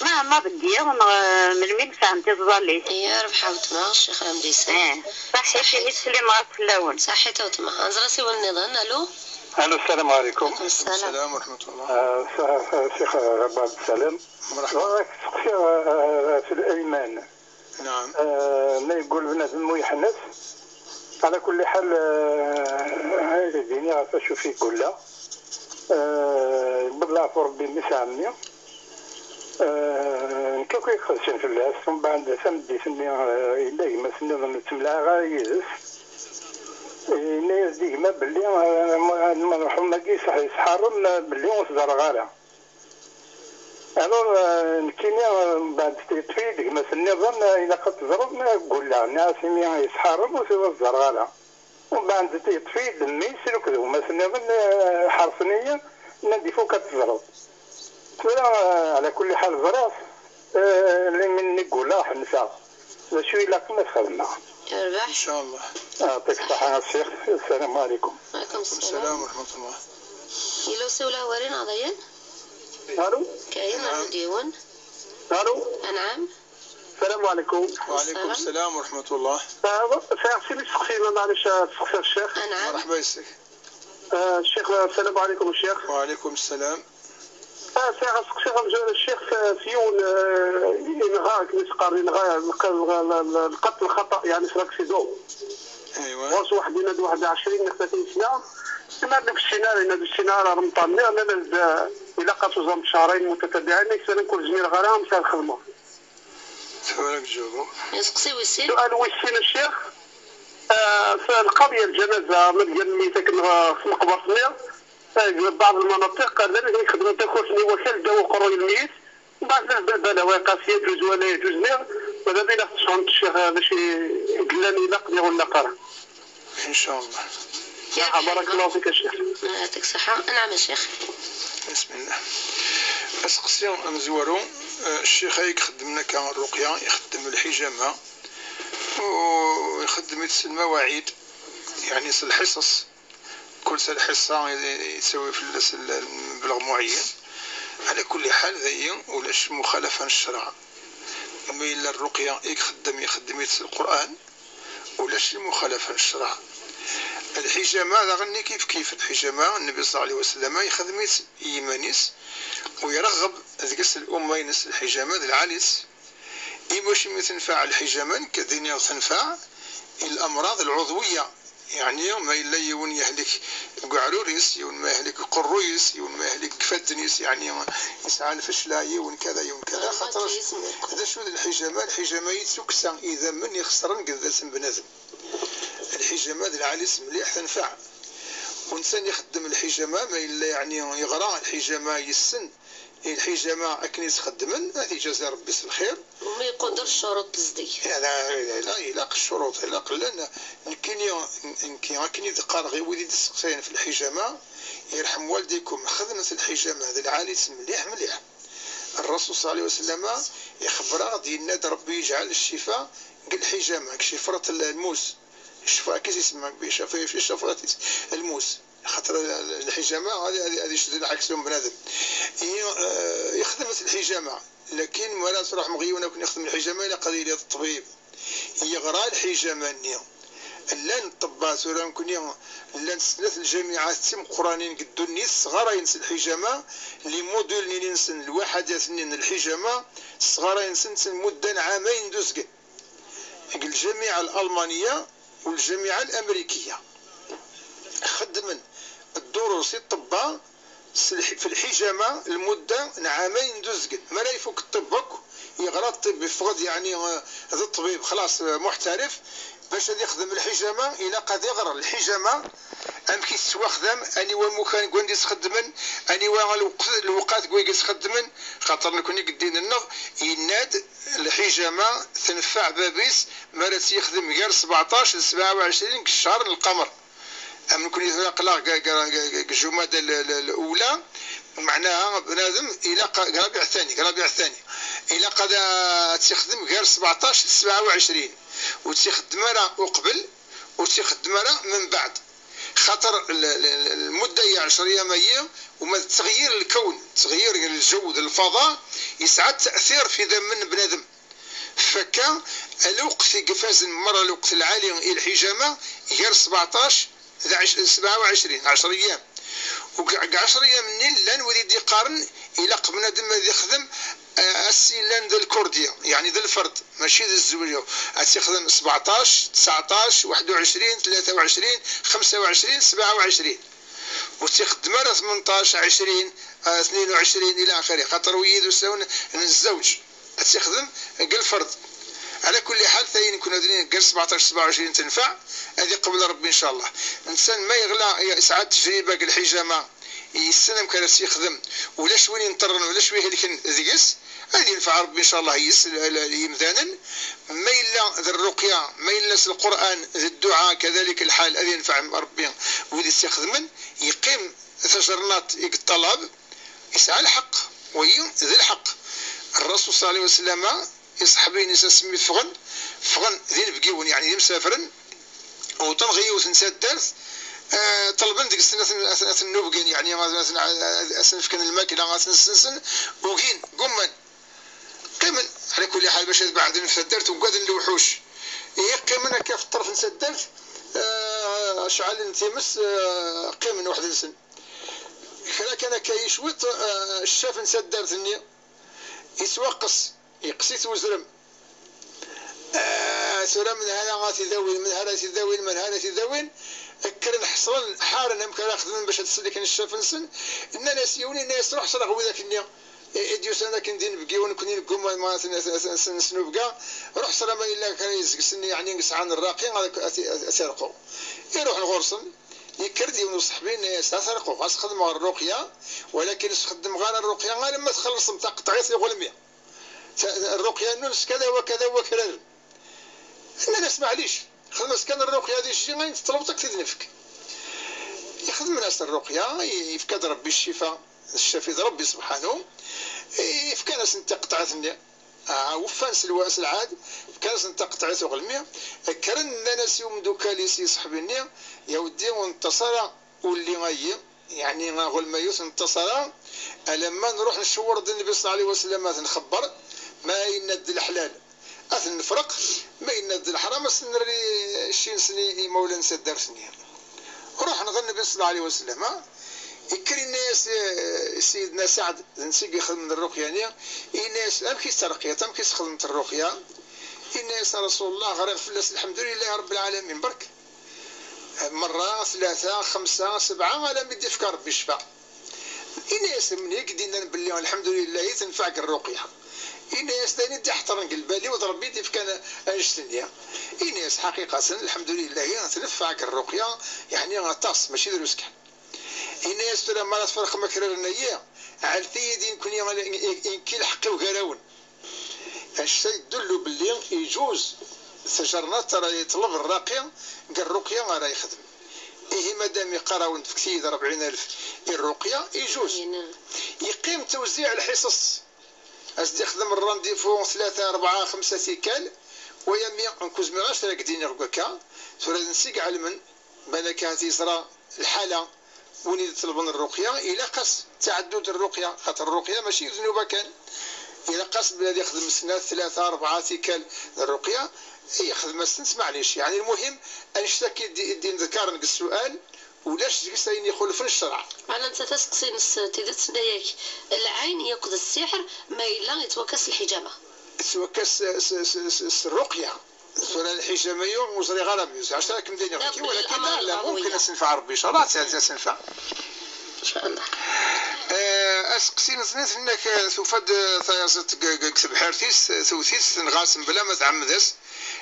ma, ma deg yiḍ neɣ, eh, melmi nesɛan tiẓẓallit. Yerbeḥ a weltma, ccix ad am-d-isel. Eh, ṣaḥit, imi teslimeɣ akk fell-awen. Ṣaḥit a weltma. Ad nẓer asiwel nniḍen. Alo? Alo, السلام عليكم. Aleykum ssalam. Aleykum ssalam wa rahmatullah. Eh, s-, s-, Ccix Ɛebd Ssalam. Merḥba. Bɣiɣ ad k-steqsiɣ, eh, eh, f leyman. Naɛam. Eh, ma yeggul bnadem u yeḥnet, ɛla kulli ḥal, eh, ad d-iniɣ ɣef acu i yeggul. Eh, yewweḍ leɛfu Ṛebbi mmi-s ɛemmi. Eh, nekk akk i iqedcen fell-as. Umbeɛd tameddit-nni, eh, yella gma-s nniḍen ur ttemlaɛaɣ ara yid-s. Yenna-yas-d i gma belli, eh, ma, ma, merḥum-agi yesḥ-, yesḥeṛṛem, eh, belli ur t-ẓerreɣ ara. Alors, euh, nekkini, euh, mbeɛd teṭṭef-iyi-d gma-s nniḍen, euh, ilaq ad teẓreḍ, euh, ggulleɣ, nniɣ-as imi yesḥeṛṛem ur t-, ur t-ẓerreɣ ara. Umbeɛd yeṭṭef-iyi-d mmi-s akked gma-s nniḍen, eh, ḥersen-iyi, nnan-d ifuk ad teẓreḍ. Tura, eh, ɛla kulli ḥal ẓriɣ-t, eh, limin i gulleɣ ḥenseɣ. D acu ilaqen ad t-xedmeɣ? Yerbeḥ. Incallah. Yeɛṭik ṣṣeḥḥa a ccix. Assalamu ɛlikum. Ɛlikum sslam. Sslam wa rahmatullah. Yella usiwel awal-in ɣaḍayen? Alo? Kayen, alo. Alo? Anɛam. Sslam ɛlikum. Wa ɛlikum sslam wa rahmatullah. Ah, sɛiɣ sin isteqsiyen, maɛlic, ad steqsiɣ ccix. Anɛam. Merḥba yes-k. Ah, ccix, sslam ɛlikum ccix. Wa ɛlikum sslam. Ah, sɛiɣ asteqsi amzun ccix f, f yiwen, ah, inɣa akken i s-qqaren, inɣa lqatl xata, yeɛni s l'accident. Aywa. Ɣur-s waḥed, yenna-d waḥed ɛecrin neɣ tlatin sna. Yenna-d ur ssineɣ ara, yenna-d ur ssineɣ ara remṭan-nni, nnan-as-d, ah, ilaq ad tuẓam d cehrayen mutatabiɛin, nekk tura ur zmireɣ ara, amek ara xedmeɣ? Tura ad k-ǧawbeɣ. Asteqsi wis sin. Sual wis sin a ccix, ah, f lqaḍya n lǧanaza, ma d-gan lmeyit akken, ah, f tmeqbert-nni, ah, deg baɛḍ lmanatiq, llan wid ixeddmen takurt-nni wakal ddaw uqerruy n lmeyit, mbeɛd lbalbala wa yeqqar-as yaǧuz wala yaǧuz, niɣ ma d acu i la tettesɛumt ccix, ah, d acu i yellan ilaq niɣ ur ilaq ara? Incallah. Barakallahu fik a ccix. Yeɛṭik ṣṣeḥḥa. Anɛam a ccix. Bismillah. Asteqsi amezwaru, eh, ccix-a i ixeddmen akka rruqya, ixeddem lḥijama, u ixeddem-itt s lmawaɛid, yeɛni s lḥiṣaṣ. Kul s lḥiṣa i, i, yettawi fell-as l-, lmebleɣ muɛeyyen. Ɛla kulli ḥal, dayi ulac muxalafa n ccreɛ. Ma yella rruqya i ixeddem, ixeddem-itt s Lqur'an, ulac imuxalafa n ccreɛ. Lḥijama daɣen-nni kif kif. Lḥijama, Nnbi ṣalla Llahu ɛalayhi wa sallam yexdem-itt i yiman-is, u ireɣɣeb deg-s lumma-ines. Lḥijama d lɛali-s. Iwacu mi tenfeɛ lḥijama? Nekk ad iniɣ tenfeɛ i lamraḍ lɛuḍwiya, yeɛni ma yella yiwen yehlek deg uɛrur-is, yiwen ma yehlek deg uqerruy-is, yiwen ma yehlek deg ifadden-is, yeɛni yesɛa lfecla, yiwen kada, yiwen kada. Xaṭer d acu d lḥijama? Lḥijama i d tukksa idammen ixeṣren deg zdat n bnadem. Lḥijama d lɛali-s mliḥ, tenfeɛ. U netta ixeddem lḥijama, ma yella yeɛni yeɣra lḥijama, yessen i lḥijama akken i tt-xeddmen, ad t-ijazi Rebbi s lxir. Umi iquder ccuruṭ zeddig. Ala, ala, ilaq ccuruṭ, ilaq llan, nekkini, nekki akken i d-qqareɣ i wid i d-isteqsayen f lḥijama, yerḥem waldikum, xedmet lḥijama d lɛali-tt mliḥ, mliḥ. Rrasul ṣalla Llahu ɛalayhi wa sallam ixebber-aɣ-d, yenna-d Rebbi yeǧɛel ccifa deg lḥijama, deg cifrat l-, lmus. Ccifa, akka i s-isemma, ccifa, fi cifrat lmus. Xaṭer lḥijama ad, ad, ad iced lɛeks n bnadem. I, eh, ixdem-as lḥijama. Lakin mi ara truḥem ɣer yiwen akken ixdem lḥijama, ilaq ad yili d ṭṭbib. Yeɣra lḥijama-nni. Llan ṭṭebba tura nekkni, llan snat lǧamiɛat d timeqqranin deg ddunit, sɣarayen s lḥijama, les modules-nni-nsen, lwaḥadat-nni n lḥijama, sɣarayen-tent lmudda n ɛamayen d uzgen. Deg ljamiɛa lalmaniya u ljamiɛa lamrikiya. Xeddmen ddurus i ṭṭebba s lḥ-, f lḥijama lmudda n ɛamayen d uzgen. Mi ara ifuk ṭṭibb akk, yeɣra ṭṭibb, yeffeɣ-d, yeɛni, eh, d ṭṭbib, xlaṣ, eh, muḥtarif, bac ad ixdem lḥijama, ilaq ad iɣer lḥijama, amek i tettwaxdam, aniwa lmukan deg wanda i s-xeddmen, aniwa lweqt, lewqat deg wayeg i s-xeddmen, xaṭer nekni deg ddin-nneɣ, yenna-d, lḥijama tenfeɛ bab-is mi ara tt-yexdem gar sbeɛṭac d sebɛa u ɛecrin deg ccher n lqamer. Am nekni tura aql-aɣ g, g, g, g Jumada l, l, lula, meɛnaha bnadem ilaq g Rabiɛ Thani, g Rabiɛ Thani, ilaq ad, ad tt-ixdem gar sbeɛṭac d sebɛa u ɛecrin, ur tt-ixeddem ara uqbel, ur tt-ixeddem ara membeɛd. Xaṭer l, l, l, lmudda-yi ɛecr yyam-ayi, uma d ttɣyir lkawn, ttɣyir lǧew d lfaḍa, yesɛa ttatir f idammen n bnadem. Fakka, lweqt i ifazen merra, lweqt lɛali i lḥijama, gar sbeɛṭac d ɛec-, sebɛa u ɛecrin, ɛecr yyam. U deg, deg ɛecr yyam-nni llan wid i d-iqqaren ilaq bnadem ad ixdem, eh, ass yellan d lkurdi, yeɛni d lferd, mačči d zzewǧ. Ad tt-ixdem sbeɛṭac, tseɛṭac, waḥed u ɛecrin, tlata u ɛecrin, xemsa u ɛecrin, sebɛa u ɛecrin. Ur tt-ixeddem ara tmenṭac, ɛecrin, ah, tnin u ɛecrin, ila axiri. Xaṭer wigi d usawen n zzewǧ. Ad tt-ixdem deg lferd. Ɛla kulli ḥal, tayi nekkni ad d-nini gar sbeɛṭac, sebɛa u ɛecrin tenfeɛ, ad iqbel Rebbi, ncallah. Netta ma yeɣla, yesɛa ttejriba deg lḥijama, yessen amek ara tt-yexdem, ulac win ineṭṭren, ulac win ihelken deg-s, Ad yenfeɛ Ṛebbi ncallah yis l- l- yimdanen. Ma yella d rruqya, ma yella s lqur'an d dduɛa, kadalik lḥal, ad yenfeɛ Ṛebbi wid i s-ixedmen. Yeqqim tajernaṭ i yeṭṭalab, yesɛa lḥeqq. Wagi d lḥeqq. Ṛṛasul ṣalla Llahu ɛalayhi wa sallam, iṣeḥbiyen-is asmi ffɣen, ffɣen d inebgiwen, yeɛni d imsafren, wwḍen ɣer yiwet n taddart, eh, ṭelben deg-sen ad ten- ad ten- ad ten-nubgen, yeɛni ad ten- ad sen-fken lmakla, ad ten-ssensen. Ugin, gumman. Qqimen, ɛla kulli ḥal, bac ad beɛden ɣef taddart, ugaden lewḥuc. Ihi qqimen akka ɣef ṭṭerf n taddart, eh, ceɛlen times, eh, qqimen weḥd-nsen. Kra kan akka i cwiṭ, eh, ccaf n taddart-nni yettwaqqes, yeqqes-it uzrem. Ah, tura menhara ad t-id-awin, menhara ad t-id-awin, menhara ad t-id-awin. Kkren ḥeṣren, ḥaren amek ara xedmen bac ad sellken ccaf-nsen. Nnan-as yiwen, yenna-as: "Ruḥ sreɣ widak-nni i d-yusan akken d inebgiwen, nekkni negguma ma ad ten- ad ten- ad ten-nesnubga. Ruḥ sreɣ ma yella kra yezgsen, yeɛni yesɛan rraqi, ad ad- ad t-irqu." Iruḥen ɣur-sen, yekker-d yiwen uṣeḥbi, yenna-as: "Ad t-rquɣ, ad s-xedmeɣ rruqya, walakin ur s-xeddmeɣ ara rruqya alamma txellṣem taqeṭɛit iɣelmi. Ta- Rruqya-nnun s kada wa kada wa kraren." Nnan-as: "Maɛlic, xdem-as kan rruqya di jji, ayen teṭlebeḍ ad k-t-id-nefk." Ixdem-as rruqya, yefka-d Ṛebbi ccifa, d ccafi d Ṛebbi subḥanu, fkan-asen taqeṭɛit-nni. Ah, wufan s lwa- s lɛad, fkan-asen taqeṭɛit uɣelmi, kkren, nnan-as i umdukal-is, i ṣeḥbi-nni: "Ya weddi, ur neṭṭas ara ulli-ayi, yeɛni aɣelmayu, ur neṭṭas ara, alamma nruḥ ncewwer-d Nnbi ṣalla Llahu ɛalayhi wa sallam, ad t-nxebber, ma yenna-d d leḥlal ad t-nefreq, ma yenna-d d leḥram ad s-nerr i cci-nsen i imawlan n taddart-nni." Ruḥen ɣer Nnbi ṣalla Llahu ɛalayhi wa sallam, yekker yenna-as, eh, Sidna Saɛd, d netta i ixedmen rruqya-nni, yenna-as: "Amek i tettreqqiḍ, amek i txedmeḍ rruqya?" Yenna-as: "A Rasul Llah, ɣriɣ fell-as lḥemdu lillahi Ṛebbi lɛalamin, berk. Merra, tlata, xemsa, sebɛa, alammi d-ifka Ṛebbi ccfa." Ini-as: "Menhu i k-d-innan belli lḥemdu lillahi tenfeɛ deg rruqya?" Ini-as: "D ayen i d-iḥeṭṭren deg lbal-iw, d Ṛebbi i d-ifkan annect-nni." Ini-as: "Ḥaqiqaten, lḥemdu lillahi, tenfeɛ deg rruqya, yeɛni aṭas, mačči drus kan." Ini-as: "Tura, mi ara tferqem akraren-ayi, ɛellet-iyi-d i nekkni, i nekki lḥeqq-iw gar-awen." Annect-a yedullu belli iǧuz tajernaṭ ara yeṭleb rraqi deg rruqya ara yexdem. Ihi madam iqqar-awen-d fket-iyi-d rebɛin alef i rruqya, iǧuz. Yeqqim tewziɛ lḥiṣeṣ. Ad s-d-ixdem rrandifu tlata, rebɛa, xemsa tikkal, waya mi nekk ur zmireɣ ara ad k-d-iniɣ deg wakka, tura d netta i iɛelmen. Balak ahat yeẓra lḥala, win i d-iṭelben rruqya, ilaq-as taɛeddud n rruqya, xaṭer rruqya mačči d nnuba kan. Ilaq-as belli ad yexdem snat, tlata, rebɛa tikkal n rruqya, yexdem-asent, maɛlic. Yeɛni lmuhim, annect-agi i d-, i d-inedkaren deg ssual, ulac deg-s ayen ixulfen ccreɛ. Ala netta, taseqsi-ines tidet, tenna-yak lɛayn yakk d ssiḥr, ma yella yettwakkes s lḥijama. Yettwakkes s, s, s, s, s rruqya. Tura lḥijama-yu ur ẓriɣ ara mi ur ẓriɣ ara kem d-iniɣ. Walakin la, mumkin ad s-tenfeɛ Ṛebbi, ncallah, ad s-tenfeɛ. Ncallah. Eh, aseqsi n ẓnit, nnek, eh, tufa-d, eh, tayaziḍt deg, deg, deg tebḥirt-is, eh, tewwet-it, tenɣa-s mebla ma tɛemmed-as.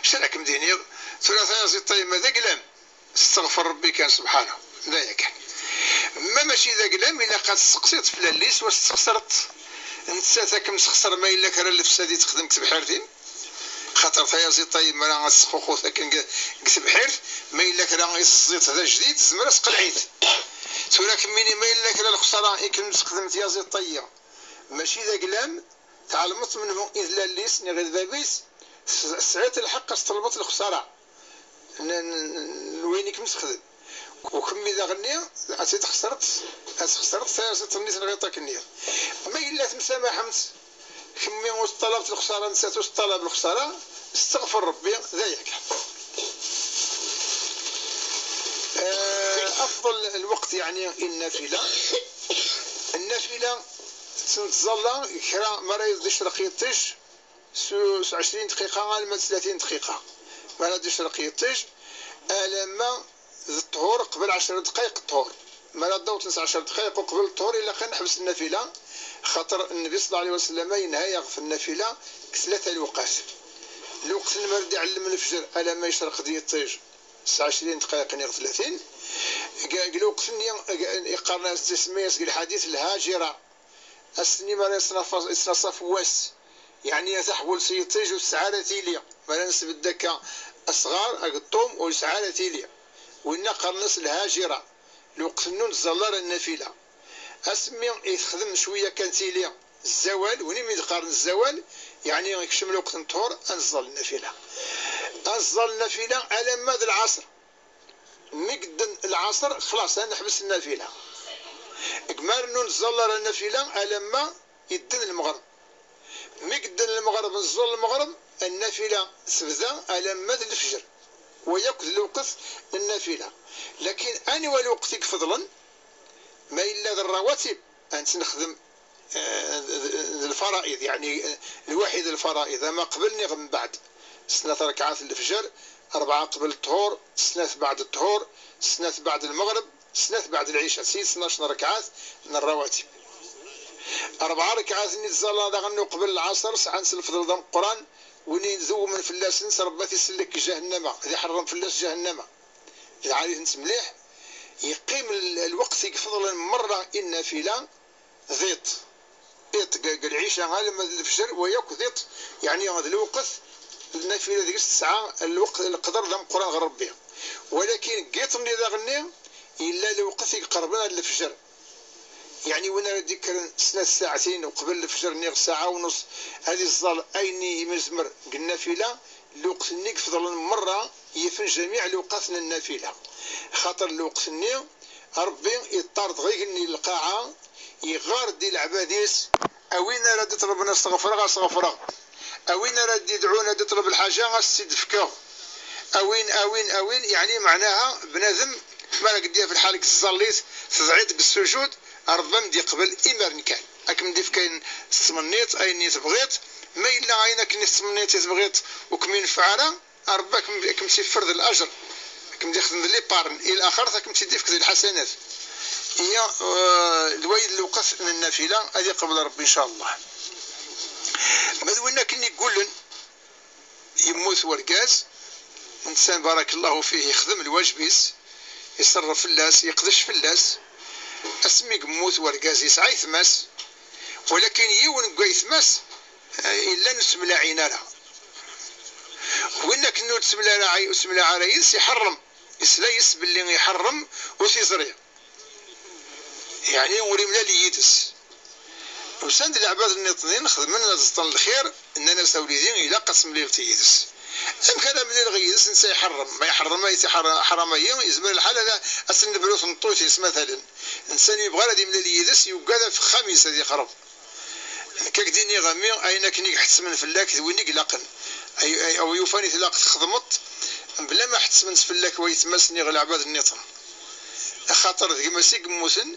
Acu ara kem-d-iniɣ? Tura tayaziḍt-a yemma d aglam. Testeɣfer Ṛebbi kan, subḥanahu. D aya kan. Ma mačči d aglam, ilaq ad testeqsiḍ fell-as, wa testexsereḍ-t. Nettat ad kem-texser ma yella kra n lefsad i texdem deg tebḥirt-im. Xaṭer tayaziḍt-a yemma ad tesxuxut akken deg, deg tebḥirt, ma yella kra i teẓẓiḍ d ajdid, tezmer ad tqelɛ-it. Tura kemmini ma yella kra lexsara i kem-tesxedem tyaziḍt-ayi, mačči d aglam, tɛelmeḍ menhu i d lall-is, niɣ i d bab-is, tes-, tesɛiḍ lḥeqq ad s-ṭelbeḍ lexsara n, n, n, n wayen i kem-sexdem. U kemmi daɣenni, ad tt-id-txesreḍ, ad txesreḍ tayaziḍt-nni tenɣiḍ akkenni. Ma yella temsamaḥemt, kemmi ur teṭṭalabeḍ lexsara, nettat ur teṭṭalab lexsara, steɣfer Ṛebbi, d aya kan. Eh, afḍel lweqt, yeɛni, i nnafila. Nnafila tettẓalla kra mi ara d-icreq yiṭij, s, s ɛecrin dqiqa alma d tlatin dqiqa. Mi ara d-icreq yiṭij, alamma d ṭṭhur qbel ɛecra dqayeq ṭṭhur. Mi ara d-awḍen s ɛecra dqayeq uqbel ṭṭhur, ilaq ad neḥbes nnafila, xaṭer Nnbi ṣalla Llahu ɛalayhi wa sallam yenha-yaɣ ɣef nnafila deg tlata lewqat. Lweqt n mi ara d-iɛellem lefjer alamma yecreq-d yiṭij, s ɛecrin dqayeq niɣ tlatin. Deg, deg lweqt-nni, deg, iqqaren-as, isemma-yas deg lḥadit lhajira. Ass-nni mi ara yettnaṣaf, yettnaṣaf wass, Yeɛni taḥbult s yiṭij ur tesɛi ara tili. Mi ara nesbedd akka asɣar, ageṭṭum, ur yesɛi ara tili. Winna qqaren-as lhajira. Lweqt-nni ur nettẓalla ara nnafila. Asmi i texdem cwiya kan tili zzawal, win i mi d-qqaren zzawal, yeɛni ikcem lweqt n ṭṭhur, ad neẓẓal nnafila. Ad neẓẓal nnafila alamma d lɛaṣer. Mi yedden lɛaṣer, xlaṣ, ad neḥbes nnafila. Deg mi ara ur nettẓalla ara nnafila alamma yedden lmeɣreb. Mi yedden lmeɣreb, neẓẓul lmeɣreb, nnafila tebda alamma d lefjer. Wa yakk d lewqet n nnafila. Lakin aniwa lweqt i ifeḍlen? Ma yella d rawatib, ad nexdem, eh, d, d, d lfaraid, yeɛni, eh, lwaḥid lfaraid, ama qbel niɣ mbeɛd. Snat rekɛat n lefjer, rebɛa qbel ṭṭhur, snat beɛd ṭṭhur, snat beɛd lmeɣreb, snat beɛd lɛica, si tnac n rekɛat n rawatib. Rebɛa rekɛat-nni tẓalla daɣen uqbel lɛaṣer, sɛant lefḍel d ameqqran, win yedewmen fell-asent, Rebbi ad t-isellek deg jahennama, ad iḥeṛṛem fell-as jahennama. Lɛali-tent mliḥ, yeqqim l-, lweqt i ifeḍlen merra i nnafila, d iḍ. Iḍ, deg, deg lɛica alamma d lefjer, wa yakk d iḍ, yeɛni d lweqt, nnafila deg-s tesɛa lweqt, leqder d ameqqran ɣer Rebbi. Walakin deg yiḍ-nni daɣenni, yella lweqt i iqerben ar lefjer. Yeɛni win ara d-ikkren snat ssaɛtin uqbel lefjer niɣ ssaɛa u nuṣ, ad iẓẓal ayen i yezmer deg nnafila, lweqt-nni i ifeḍlen merra yifen jamiɛ lewqat n nnafila. Axaṭer lweqt-nni, Rebbi iṭṭarḍ ɣer igenni n lqaɛa, iɣɣar-d i leɛbad-is, a win ara d-iṭelben ad s-ɣefreɣ, ad s-ɣefreɣ. A win ara d-idɛun ad d-iṭleb lḥaǧa, ad s-tt-id-fkeɣ. A win, a win, a win, yeɛni meɛnaha bnadem mi ara k-d-yaf lḥal deg tẓallit, tedɛiḍ deg ssujud, Rebbi ad m-d-yeqbel imaren kan. Ad kem-d-ifk ayen tettmenniḍ, ayen i tebɣiḍ. Ma yella ayen akken i tettmenniḍ i tebɣiḍ ur kem-yenfeɛ ara, Rebbi ad kem-, ad kem-tt-iffer d lajer, ad kem-d-ixdem d liparn, i laxert ad kem-tt-id-ifk d lḥasanat. Iya, eh, d wayen lewqat n nnafila, ad iqbel Rebbi, ncallah. Ma d win akken igullen, yemmut wergaz, netta, barakallahu fih, yexdem lwajeb-is, iṣerref fell-as, yeqdec fell-as. Asmi yemmut wergaz, yesɛa aytma-s, walakin yiwen deg waytma-s, eh, yellan ur ttemlaɛin ara. Win akken ur ttemlaɛa-, ur ttemlaɛa ara yid-s, iḥeṛṛem. Yesla yes belli iḥeṛṛem ur t-iẓri. Yeɛni ur imlal yid-s. Usan-d leɛbad nniḍen xedmen ad ẓeṭṭen lxir, nnan-as: "A wlidi, ilaq ad temlileḍ yid-s." Amek ara mlileɣ yid-s, netta iḥeṛṛem? Ma iḥeṛṛem ay tiḥeṛ-, aḥṛam-ayi, yezmer lḥal ad, ad s-nebru tmeṭṭut-is, matalen. Netta ur yebɣi ara ad imlal yid-s, yugad ɣef uxxam-is ad yexreb. Nekk ad k-d-iniɣ a mmi, ayen akken i iḥettmen fell-ak d win i ilaqen. Ay, ay, aw yufan i tlaq txedmeḍ, mebla ma ḥettmen-tt fell-ak waytma-s niɣ leɛbad nniḍen. Axaṭer d gma-s i yemmuten,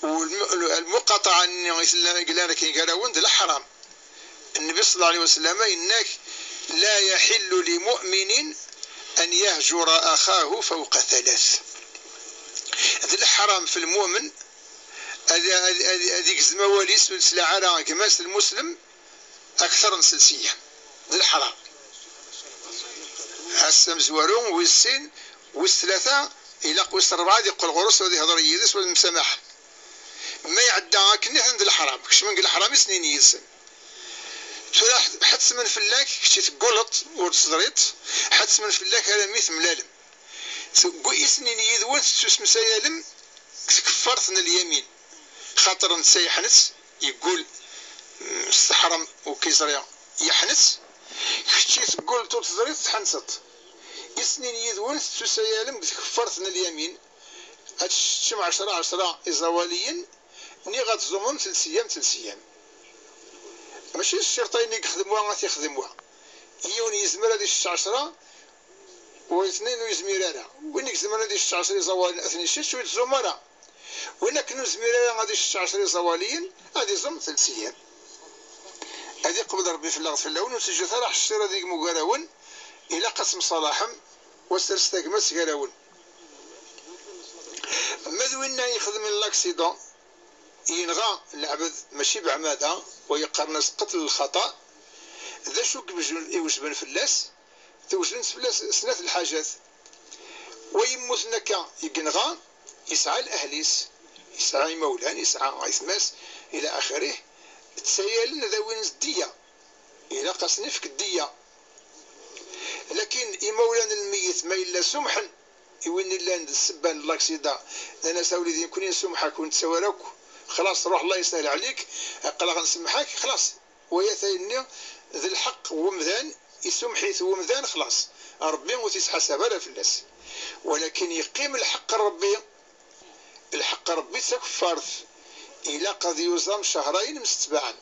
u lm-, lmuqaṭaɛa-nni i tella, i yellan akken gar-awen d leḥṛam. Nnbi ṣella Llahu ɛalayhi wa sallam yenna-k: "La yaxillu li mu'minin an yahjura axahu fawqa thalat." D leḥṛam f lmumen ad, ad, ad, ad igzem awal-is, ur yettlaɛi ara gma-s lmuslem akteṛ n sels ayyam. D leḥṛam. Ass amezwaru, wis sin, wis tlata, ilaq wis ṛebɛa ad iqqel ɣur-s, ad ihdeṛ yid-s, ad msamaḥen. Ma iɛedda akken, atan d leḥṛam. Kecmen deg leḥṛam i snin yid-sen. Tura ḥettmen fell-ak, kečč i tegguleḍ, ur teẓriḍ, ḥettmen fell-ak armi temlalem. Seg isnin yid-wen tettusemsayalem deg tkeffart n lyamin. Xaṭer netta yeḥnet, yeggul, mm, s teḥrem, ur k-yeẓri, yeḥnet. Kečči tegguleḍ ur teẓriḍ, tḥenteḍ. Isnin yid-wen tettusayalem deg tkeffart n lyamin. Ad teččem ɛecra ɛecra iẓawaliyen, niɣ ad tẓumem telt eyyam, telt eyyam. Mačči d ccirt ayen i yexdem wa ad t-ixdem wa. Yiwen yezmer ad icečč ɛecra, waytnin ur yezmir ara. Win i izemren ad icečč ɛecra iẓawaliyen ad ten-icečč, ur yettẓum ara. Win akken ur yezmir ara ad icečč ɛecra iẓawaliyen, ad iẓum telt eyyam. Ad iqbel Rebbi fell-aɣ d fell-awen, ur teǧǧut ara ḥcir ad igem ugar-awen, ilaq ad temṣalaḥem, u ad ters tagmat gar-awen. Ma d winna ixedmen l'accident, yenɣa leɛbed mačči beɛmada, wa yeqqaren-as qetl lxaṭa, d acu i iwejben, iwejben fell-as? Tewjden fell-as snat lḥaǧat. Wa yemmuten akka i yenɣa, yesɛa lehl-is, yesɛa imawlan, yesɛa aytma-s, ila axirih, ttsayalen ad awin ddiya. Ilaq-asen ifk ddiya. Lakin imawlan n lmeyyet ma yella sumḥen i win illan d ssebba n laksida, nnan-as: "A wlidi, nekkni nsumḥ-ak ur nettawi ara akk, xlaṣ, ruḥ, Allah yesahel ɛlik, aql-aɣ nsemmeḥ-ak, xlaṣ." Waya tayenni d lḥeqq n wemdan, isumḥ-it wemdan, xlaṣ, Ṛebbi ur t-ittḥasab ara fell-as. Walakin yeqqim lḥeqq n Ṛebbi. Lḥeqq n Ṛebbi d takeffart. Ilaq ad yuẓam cehrayen msetbaɛen.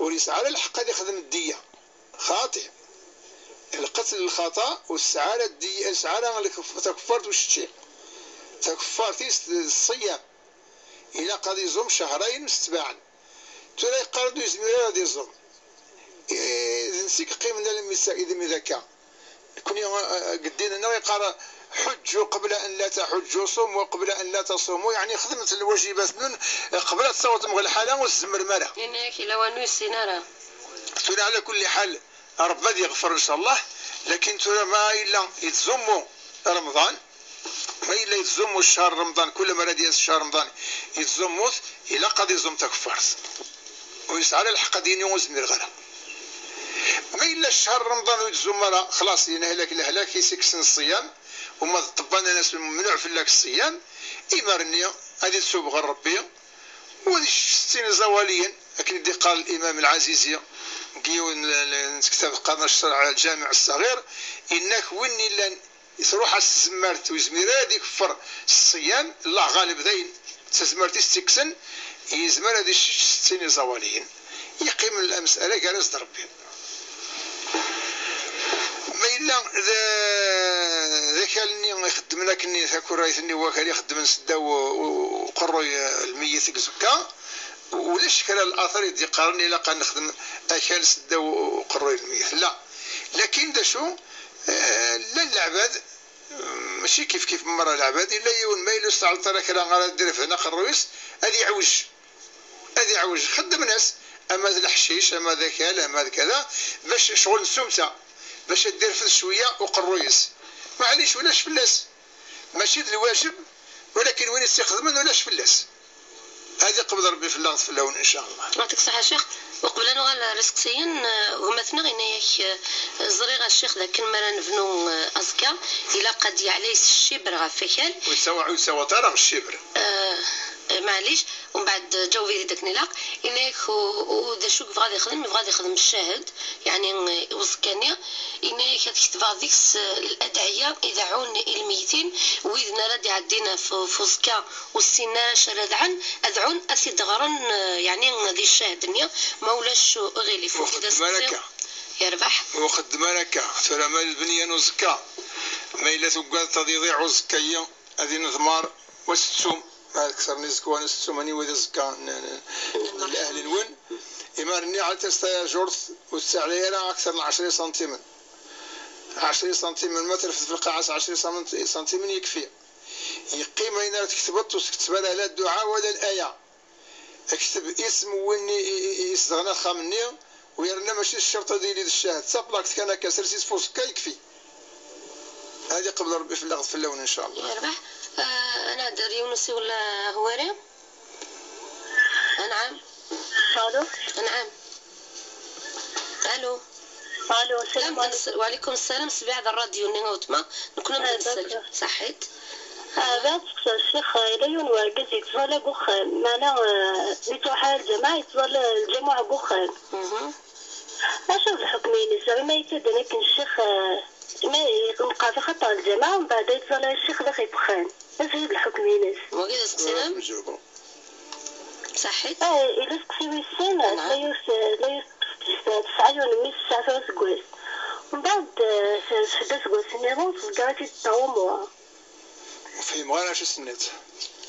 Ur yesɛi ara lḥeqq ad ixdem ddiya. Xaṭi. Lqetl n lxaṭa ur tesɛi ara ddiya, ur tesɛi ara lkef-, takeffart ucečči. Takeffart-is d ṣṣiyam. Ilaq ad iẓum cehrayen msetbaɛen. Tura yeqqar-d ur yezmir ara ad iẓum. Eh, d nsi yeqqimen alammi d ass-a, idem d akka. Nekni, eh, deg ddin-nneɣ yeqqar: "حجوا قبل أن لا تحجوا، صوموا قبل أن لا تصوموا"، yeɛni xedmet lwajibat-nwen, eh, qbel ad tawḍem ɣer lḥala ur tzemmrem ara. Yenna-yak yella wanu yessin ara. Tura, ɛla kulli ḥal, Ṛebbi ad yeɣfer, ncallah. Lakin tura ma yella yettẓummu Remḍan, ma yella yettẓummu ccher Remḍan, kul mi ara d-yas ccher Remḍan yettẓummu-t, ilaq ad iẓum takeffart. Ur yesɛi ara lḥeqq ad yini ur zmireɣ ara. Ma yella ccher Remḍan ur yettẓummu ara, xlaṣ, yenna-k lehlak, i s-ikksen ṣṣiyam, uma d ṭṭebba nnan-as: "Memnuɛ fell-ak ṣṣiyam", imir-nni ad itub ɣer Ṛebbi, u ad icc settin iẓawaliyen, akken i d-iqqar Limam Lɛazizi deg yiwen n, n, n tektabt qqaren-as Lǧamiɛ Ṣṣaɣir, yenna-k win illan truḥ-as tzemmart ur yezmir ara ad ikeffer s ṣṣiyam, Allah ɣaleb dayen, d tazmert-is tt-ikksen, yezmer ad icc settin iẓawaliyen. Yeqqim lamsala gar-as d Ṛebbi. Ma yella d, d akal-nni ixeddmen akkenni, takurrayt-nni n wakal ixeddmen seddaw u-, u-, uqerruy, eh, lmeyyet deg uzekka, ulac kra n later i d-yeqqaren ilaq ad nexdem akal seddaw u-, uqerruy lmeyyet. La. Lakin d acu, eh, llan leɛbad, eh, mačči kif kif merra leɛbad, yella yiwen ma yella ur s-tɛelleḍ ara kra ara d-irefden aqerruy-is, ad iɛwej. Ad iɛwej, xeddmen-as, ama d leḥcic, ama d akal, ama d kada, bac ccɣel n tsumta, bac ad d-irfed cwiya uqerruy-is. Maɛlic, ulac fell-as. Mačči d lwajeb, walakin win i tt-ixedmen ulac fell-as. Ad iqbel Ṛebbi fell-aɣ d fell-awen, ncallah. Yeɛṭik ṣṣeḥḥa, Ccix. Uqbel ad nuɣal ar iseqsiyen, eh, gma-tneɣ yenna-yak, eh, ẓriɣ a Ccix d akken mi ara nebnu, eh, aẓekka, ilaq ad yeɛlay s ccibr ɣef wakal. Ur yettawa-, ur yettawaḍ ara ccibr. Eh, eh, maɛlic, umbeɛd ǧaweb-iyi-d akken ilaq. Yenna-yak u-, u-, d acu i yebɣa ad ixdem? Yebɣa ad ixdem ccahed, yeɛni, eh, i uẓekka-nni. Yenna-yak ad ketbeɣ deg-s, eh, ladɛiya i deɛɛun i lmeytin, widen ara d-iɛeddin ɣef, ɣef uẓekka ur ssinen ara acu ara dɛen, ad dɛun, ad t-id-ɣren, eh, yeɛni di ccahed-nni, ma ulac aɣilif. Ur xeddem ara akka. Yerbeḥ. Ur xeddem ara akka. Tura ma d lbenya n uẓekka, ma yella tugadeḍ ad iḍiɛ uẓekka-yi, ad inedmer, wa settum, ma d kter n izekwan, wa settum, aniwa d aẓekka n, n, n, n lehli-nwen, imir-nni ɛad tas tayajurt ur tettaɛlay ara akter n ɛecra isantimen. Ɛecra isantimen, ma terfed fi lqaɛa s ɛecra isantimen yekfi. Yeqqim ayen ara tketbeḍ, ur tketteḍ ara la dduɛa wala laya. Kteb isem n win i, i, i, i izedɣen axxam-nni, u yerna mačči d ccerṭ ad yili d ccahed. D taplakt kan akka, sers-it f uẓekka, yekfi. Ad iqbel Ṛebbi fell-aɣ d fell-awen, ncallah. Yerbeḥ. Ah, ad nɛeddi ar yiwen usiwel ahwari. Anɛam. Alu. Anɛam. Alu. Alu, salam aleykum. Wa aleykum salam, sbeɛd ṛṛadyu-nni a weltma, nekkni ad d-nsel. Ṣaḥit. Ah, bɣiɣ ad sseqsiɣ ccix, yella yiwen wergaz yettẓalla deg uxxam, meɛna, eh, mi truḥ ara lǧameɛ, yettẓalla lǧamuɛ deg uxxam. Mhm. Acu d lḥukm-ines? Zeɛma ma yettaddan akken ccix, eh, ma yeqqa axaṭer lǧameɛ, mbeɛd yettẓalla ccix daxel deg uxxam. Acu d lḥukm-ines? Wagi d aseqsi-inem? Ṣaḥit. Ah, yella aseqsi wis sin, tella yiwet, tella yiwet teqcict tesɛa yiwen n mmi-s tesɛa tura aseggas. Mbeɛd, eh, s-, sḥed aseggas nniḍen, tḍegger-it-id taɣumra. Ur fhimeɣ ara acu i s-tenniḍ.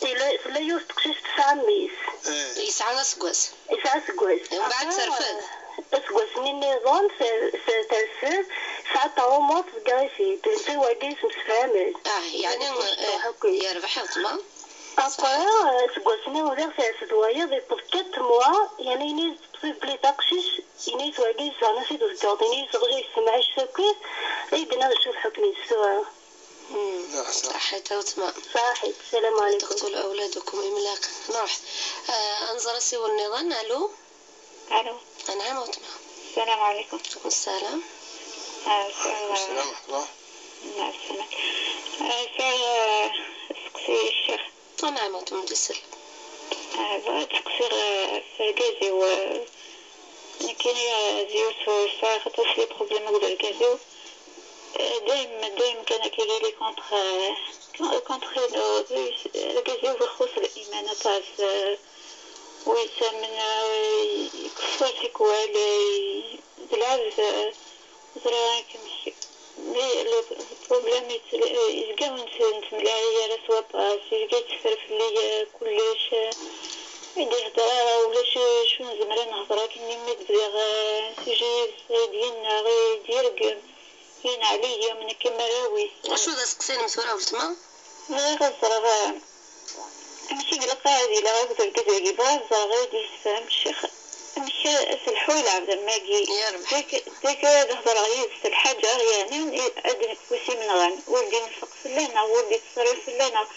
Tella, tella yiwet teqcict tesɛa mmi-s. Eh. Yesɛa aseggas. Yesɛa aseggas. Mbeɛd terfed. Eh, aseggas-nni nniḍen, ter-, ter-, terfed, tesɛa taɣumra, tḍegger-it-id. Netta wagi yesmesfhamen. Ah, yeɛni, eh, yerbeḥ iḍman. Après, eh, aseggas-nni ula terfed wayeḍ, yewweḍ quatre mois, yeɛni, yenna-as-d ṭṭbib belli d aqcic, yenna-as wagi yesɛa nasi d uzeggaɣ, yenna-as ɣlay s temɛict akkit, ay d-nniɣ acu d lḥukm-is tura. Hmm. Ṣaḥit a weltma. Ṣaḥit, salam aleykum. تقتل أولادكم إملاقا. نروح. آه، أنظر سوى النظام. ألو. ألو. أنعم أوتما. السلام عليكم. السلام. آه، السلام. السلام ورحمة الله. مع السلامة. آه، سؤال، آه، سقسي الشيخ. نعم، أنتم تسأل. آه، بغيت تقصير، آه، في الكازيو، آه، كاين يا زيوس والصغير خاطر في بروبليم هكذا الكازيو. آه، دايم، دايم كان كيجي لي كونتر، آه، كونتر، آه، الكازيو بخصوص الإيمان، طاس، آه، ويسمن، آه، يكسر تيكوال، آه، بلعب، آه، زرا كمشي. مي لو بروبليم يتل-، يلقاو نت-، نتملاعي على سوا باس، يلقى يتفرف ليا كلش. يدي هضرة ولا شي، شو نزمر نهضر، كني مي تبغي غا سوجي ديالنا غي ديرك، ين عليا من كما راويس. وشو ذا سقسين مسورة وتما؟ غير غزر غا. ماشي قلقة هذه، لا غزر كذا، بغا غزر غير يدي يسفهم الشيخ. ماشي سلحوا يلعب ذا ماقي. يا ربي. ديك، ديك هذا هضر غير الحاجة، يعني، أدنك وسي من غن، ولدي نفق فلانا، ولدي تصرف فلانا.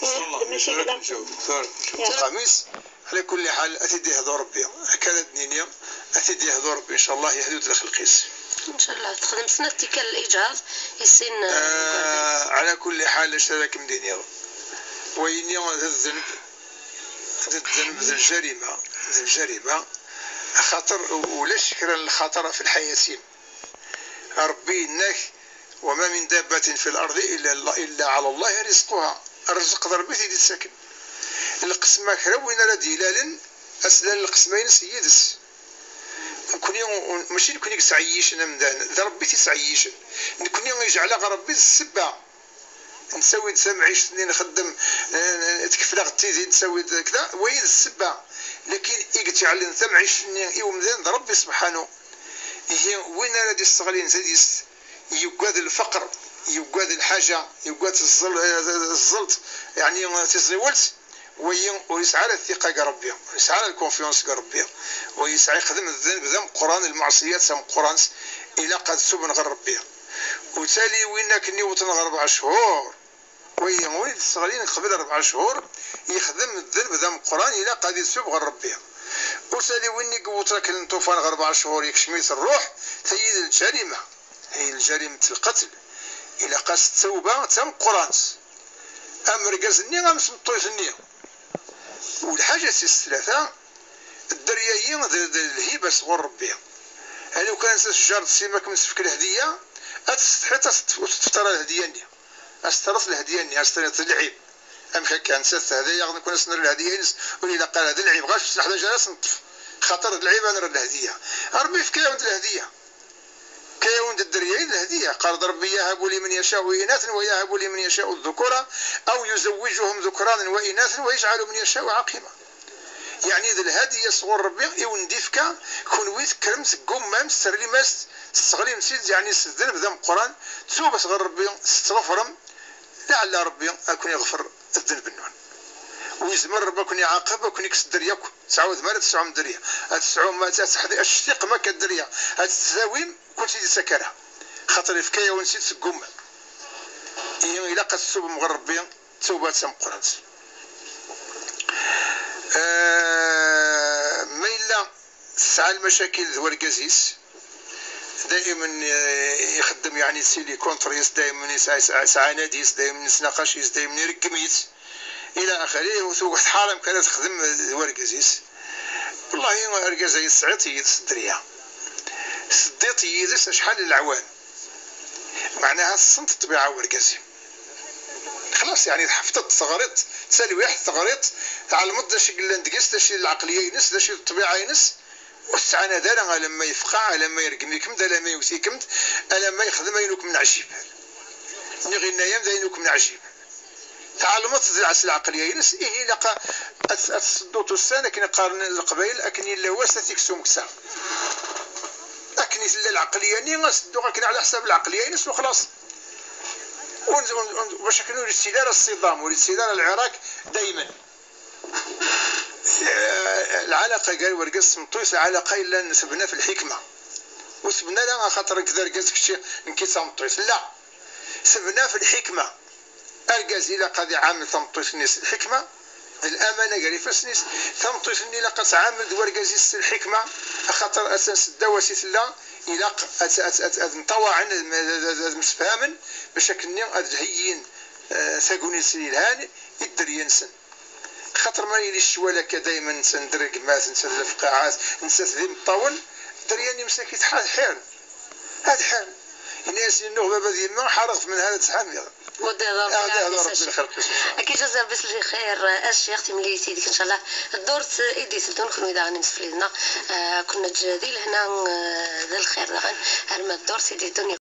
إن شاء الله، ماشي إن شاء الله قلقة. نجاوب، إن شاء الله نجاوب. يا رب. الخميس، على كل حال، أتيدي يهدو ربي. هكذا الدنيا، أتيدي يهدو ربي، إن شاء الله يهدو داخل القيس. إن شاء الله. تخدم سنة تيكال الإجهاض، يسين، آه، على كل حال، اش راك مدينيض؟ ويني هذا الذنب، هذا الذنب، ذا الجريمة، ذا الجريمة. خاطر ولاش كرا الخطر في الحياة. ربي إنك: "وما من دابة في الأرض إلا الله، إلا على الله رزقها". الرزق ضربي سيدي الساكن. القسمة كرا وين راه ديلالن، أسلال القسمين سيدس. نكوني، ماشي نكوني كتعيشن أمدان، ذا ربي تيسعيشن. نكوني يجعل ربي السبة. نسوي سمعي شني نخدم، آه، تكفلا غتيزي نسوي كذا، وهي السبة. لكن يجعل سمعي شني يوم ذا ربي سبحانه. إيه، وين راه دي الصغلين زاديس؟ يقاد الفقر، يقاد الحاجة، يقاد الزل-، الزلط، يعني تزيولت، وي-، ويسعى على الثقة كاع ربي، ويسعى على الكونفيونس كاع ربي، ويسعى يخدم الذنب ذا مقران، المعصيات ذا مقران، إلا قد سبن غير ربي. وتالي وين كني وطن غير أربع شهور، وي-، وين تستغلين قبل أربع شهور، يخدم الذنب ذا مقران إلا قد يسب غير ربي. وتالي وين يقوت لك الطوفان غير أربع شهور يكشميت الروح، تيد الجريمة، هي الجريمة القتل. إلا قاس التوبة تم قرانس. أم رجاز النية، أم سمطويت النية. والحاجة سي الثلاثة، الدريايي ذ-، ذ-، الهيبة صغور ربي. لو كان شجار السيما كم تفك الهدية، أتستحي تست-، وتتفتر الهدية نية. أسترس الهدية نية، أسترس العيب. أم كان ست هذا يغني كنا سنر الهدية ينس، وإذا قال هذا العيب، غاش بصح هذا جالس نطف. خاطر العيب أنا الهدية. ربي في كيوند الهدية. كيوند الدريايي الهدية. قال ربي: "يهب لمن يشاء إناثا ويهب لمن يشاء الذكورة أو يزوجهم ذكرانا وإناثا ويجعل من يشاء عقيما". يعني ذا الهدية صغور ربي، إيون ديفكا، كون ويت كرمت قمام سرليماس، تستغلي مسيد، يعني سدن بذا مقران، توبة غير ربي، تستغفرم، لعل ربي أكون يغفر الذنب النون. ويزمر ربي أكون يعاقب، أكون يكس الدريا كو. تعاود ما تسعوم الدريا. تسعوم ما تسحدي الشتيق ما كدريا. تساويم كنت دي سكرها. خاطر في كاية ونسيت سقوم. إيه إلا قد تسوب مغربي، توبة مقرنت. آه، ما إلا تسعى المشاكل ذو القزيز. دائما، آه، يخدم يعني سيلي كونتريس، دائما يسعى، يسعى، يسعى ناديس، دائما يتناقشيس، دائما يرقميس إلى آخره. وتوقع حالة كانت تخدم ذو القزيز. والله أرقز يسعيط يد الدريا. سديت يدس شحال العوام. معناها الصمت الطبيعة والقاسي. خلاص، يعني، حفظت، ثغرت، تسالي واحد ثغرت، تعلمت ذا شي قلان دقيس، ذا شي العقلية ينس، ذا شي الطبيعة ينس، والسعانة دارا لما يفقع، لما يرقم يكمد، لما يوتي يكمد، لما يخدم ينوك من عجيب. ني غير نايم ذا ينوك من عجيب. تعلمت ذا العس العقلية ينس، إيه لقى أت-، أتصدوت السنة كنا قارن القبائل، أكن إلا واسا تيكسوم كسا. أكن إلا العقلية ني غنسدو غا كنا على حساب العقلية ينس وخلاص. ون-، ون-، ون-، باش كانوا يرسل على الصدام ويرسل على العراك دايما. آه، العلاقة قال ورقص مطويس، العلاقة إلا نسبنا في الحكمة. وسبنا لا خاطر كذا رقص كشي نكي تمطويس. لا. سبنا في الحكمة. أرقز إلا قاضي عامل تمطويس الناس الحكمة. Lamana gar ifassen-is. Tameṭṭut-nni ilaq ad tɛamel d wargaz-is s lḥikma, axaṭer atan s ddaw-as i tella. Ilaq ad, ad, ad, ad mṭawaɛen, ad, ad, ad, ad msefhamen, bac akken-nni ad d-heyyin, eh, tagnit yelhan i dderya-nsen. Xaṭer ma yili ccwal akka daymen, netta n dderya gma-s, netta d lefqaɛat, netta d imeṭṭawen, dderya-nni msakit ad ḥiren. Ad ḥiren. Yenna-yasen i nnuɣ baba d yemma, ḥareɣ f menhal ad tḥamiɣ. Ad ihḍer Rebbi lxelq-is. Ad k-ijazi Rebbi s lxir a ccix, timlilit yid-k ncallah ddurt i d-iteddun. Kunwi daɣen imsefliden-a, eh, ad ken-neǧǧ di lehna, eh, d lxir daɣen, arma ddurt i d-iteddun.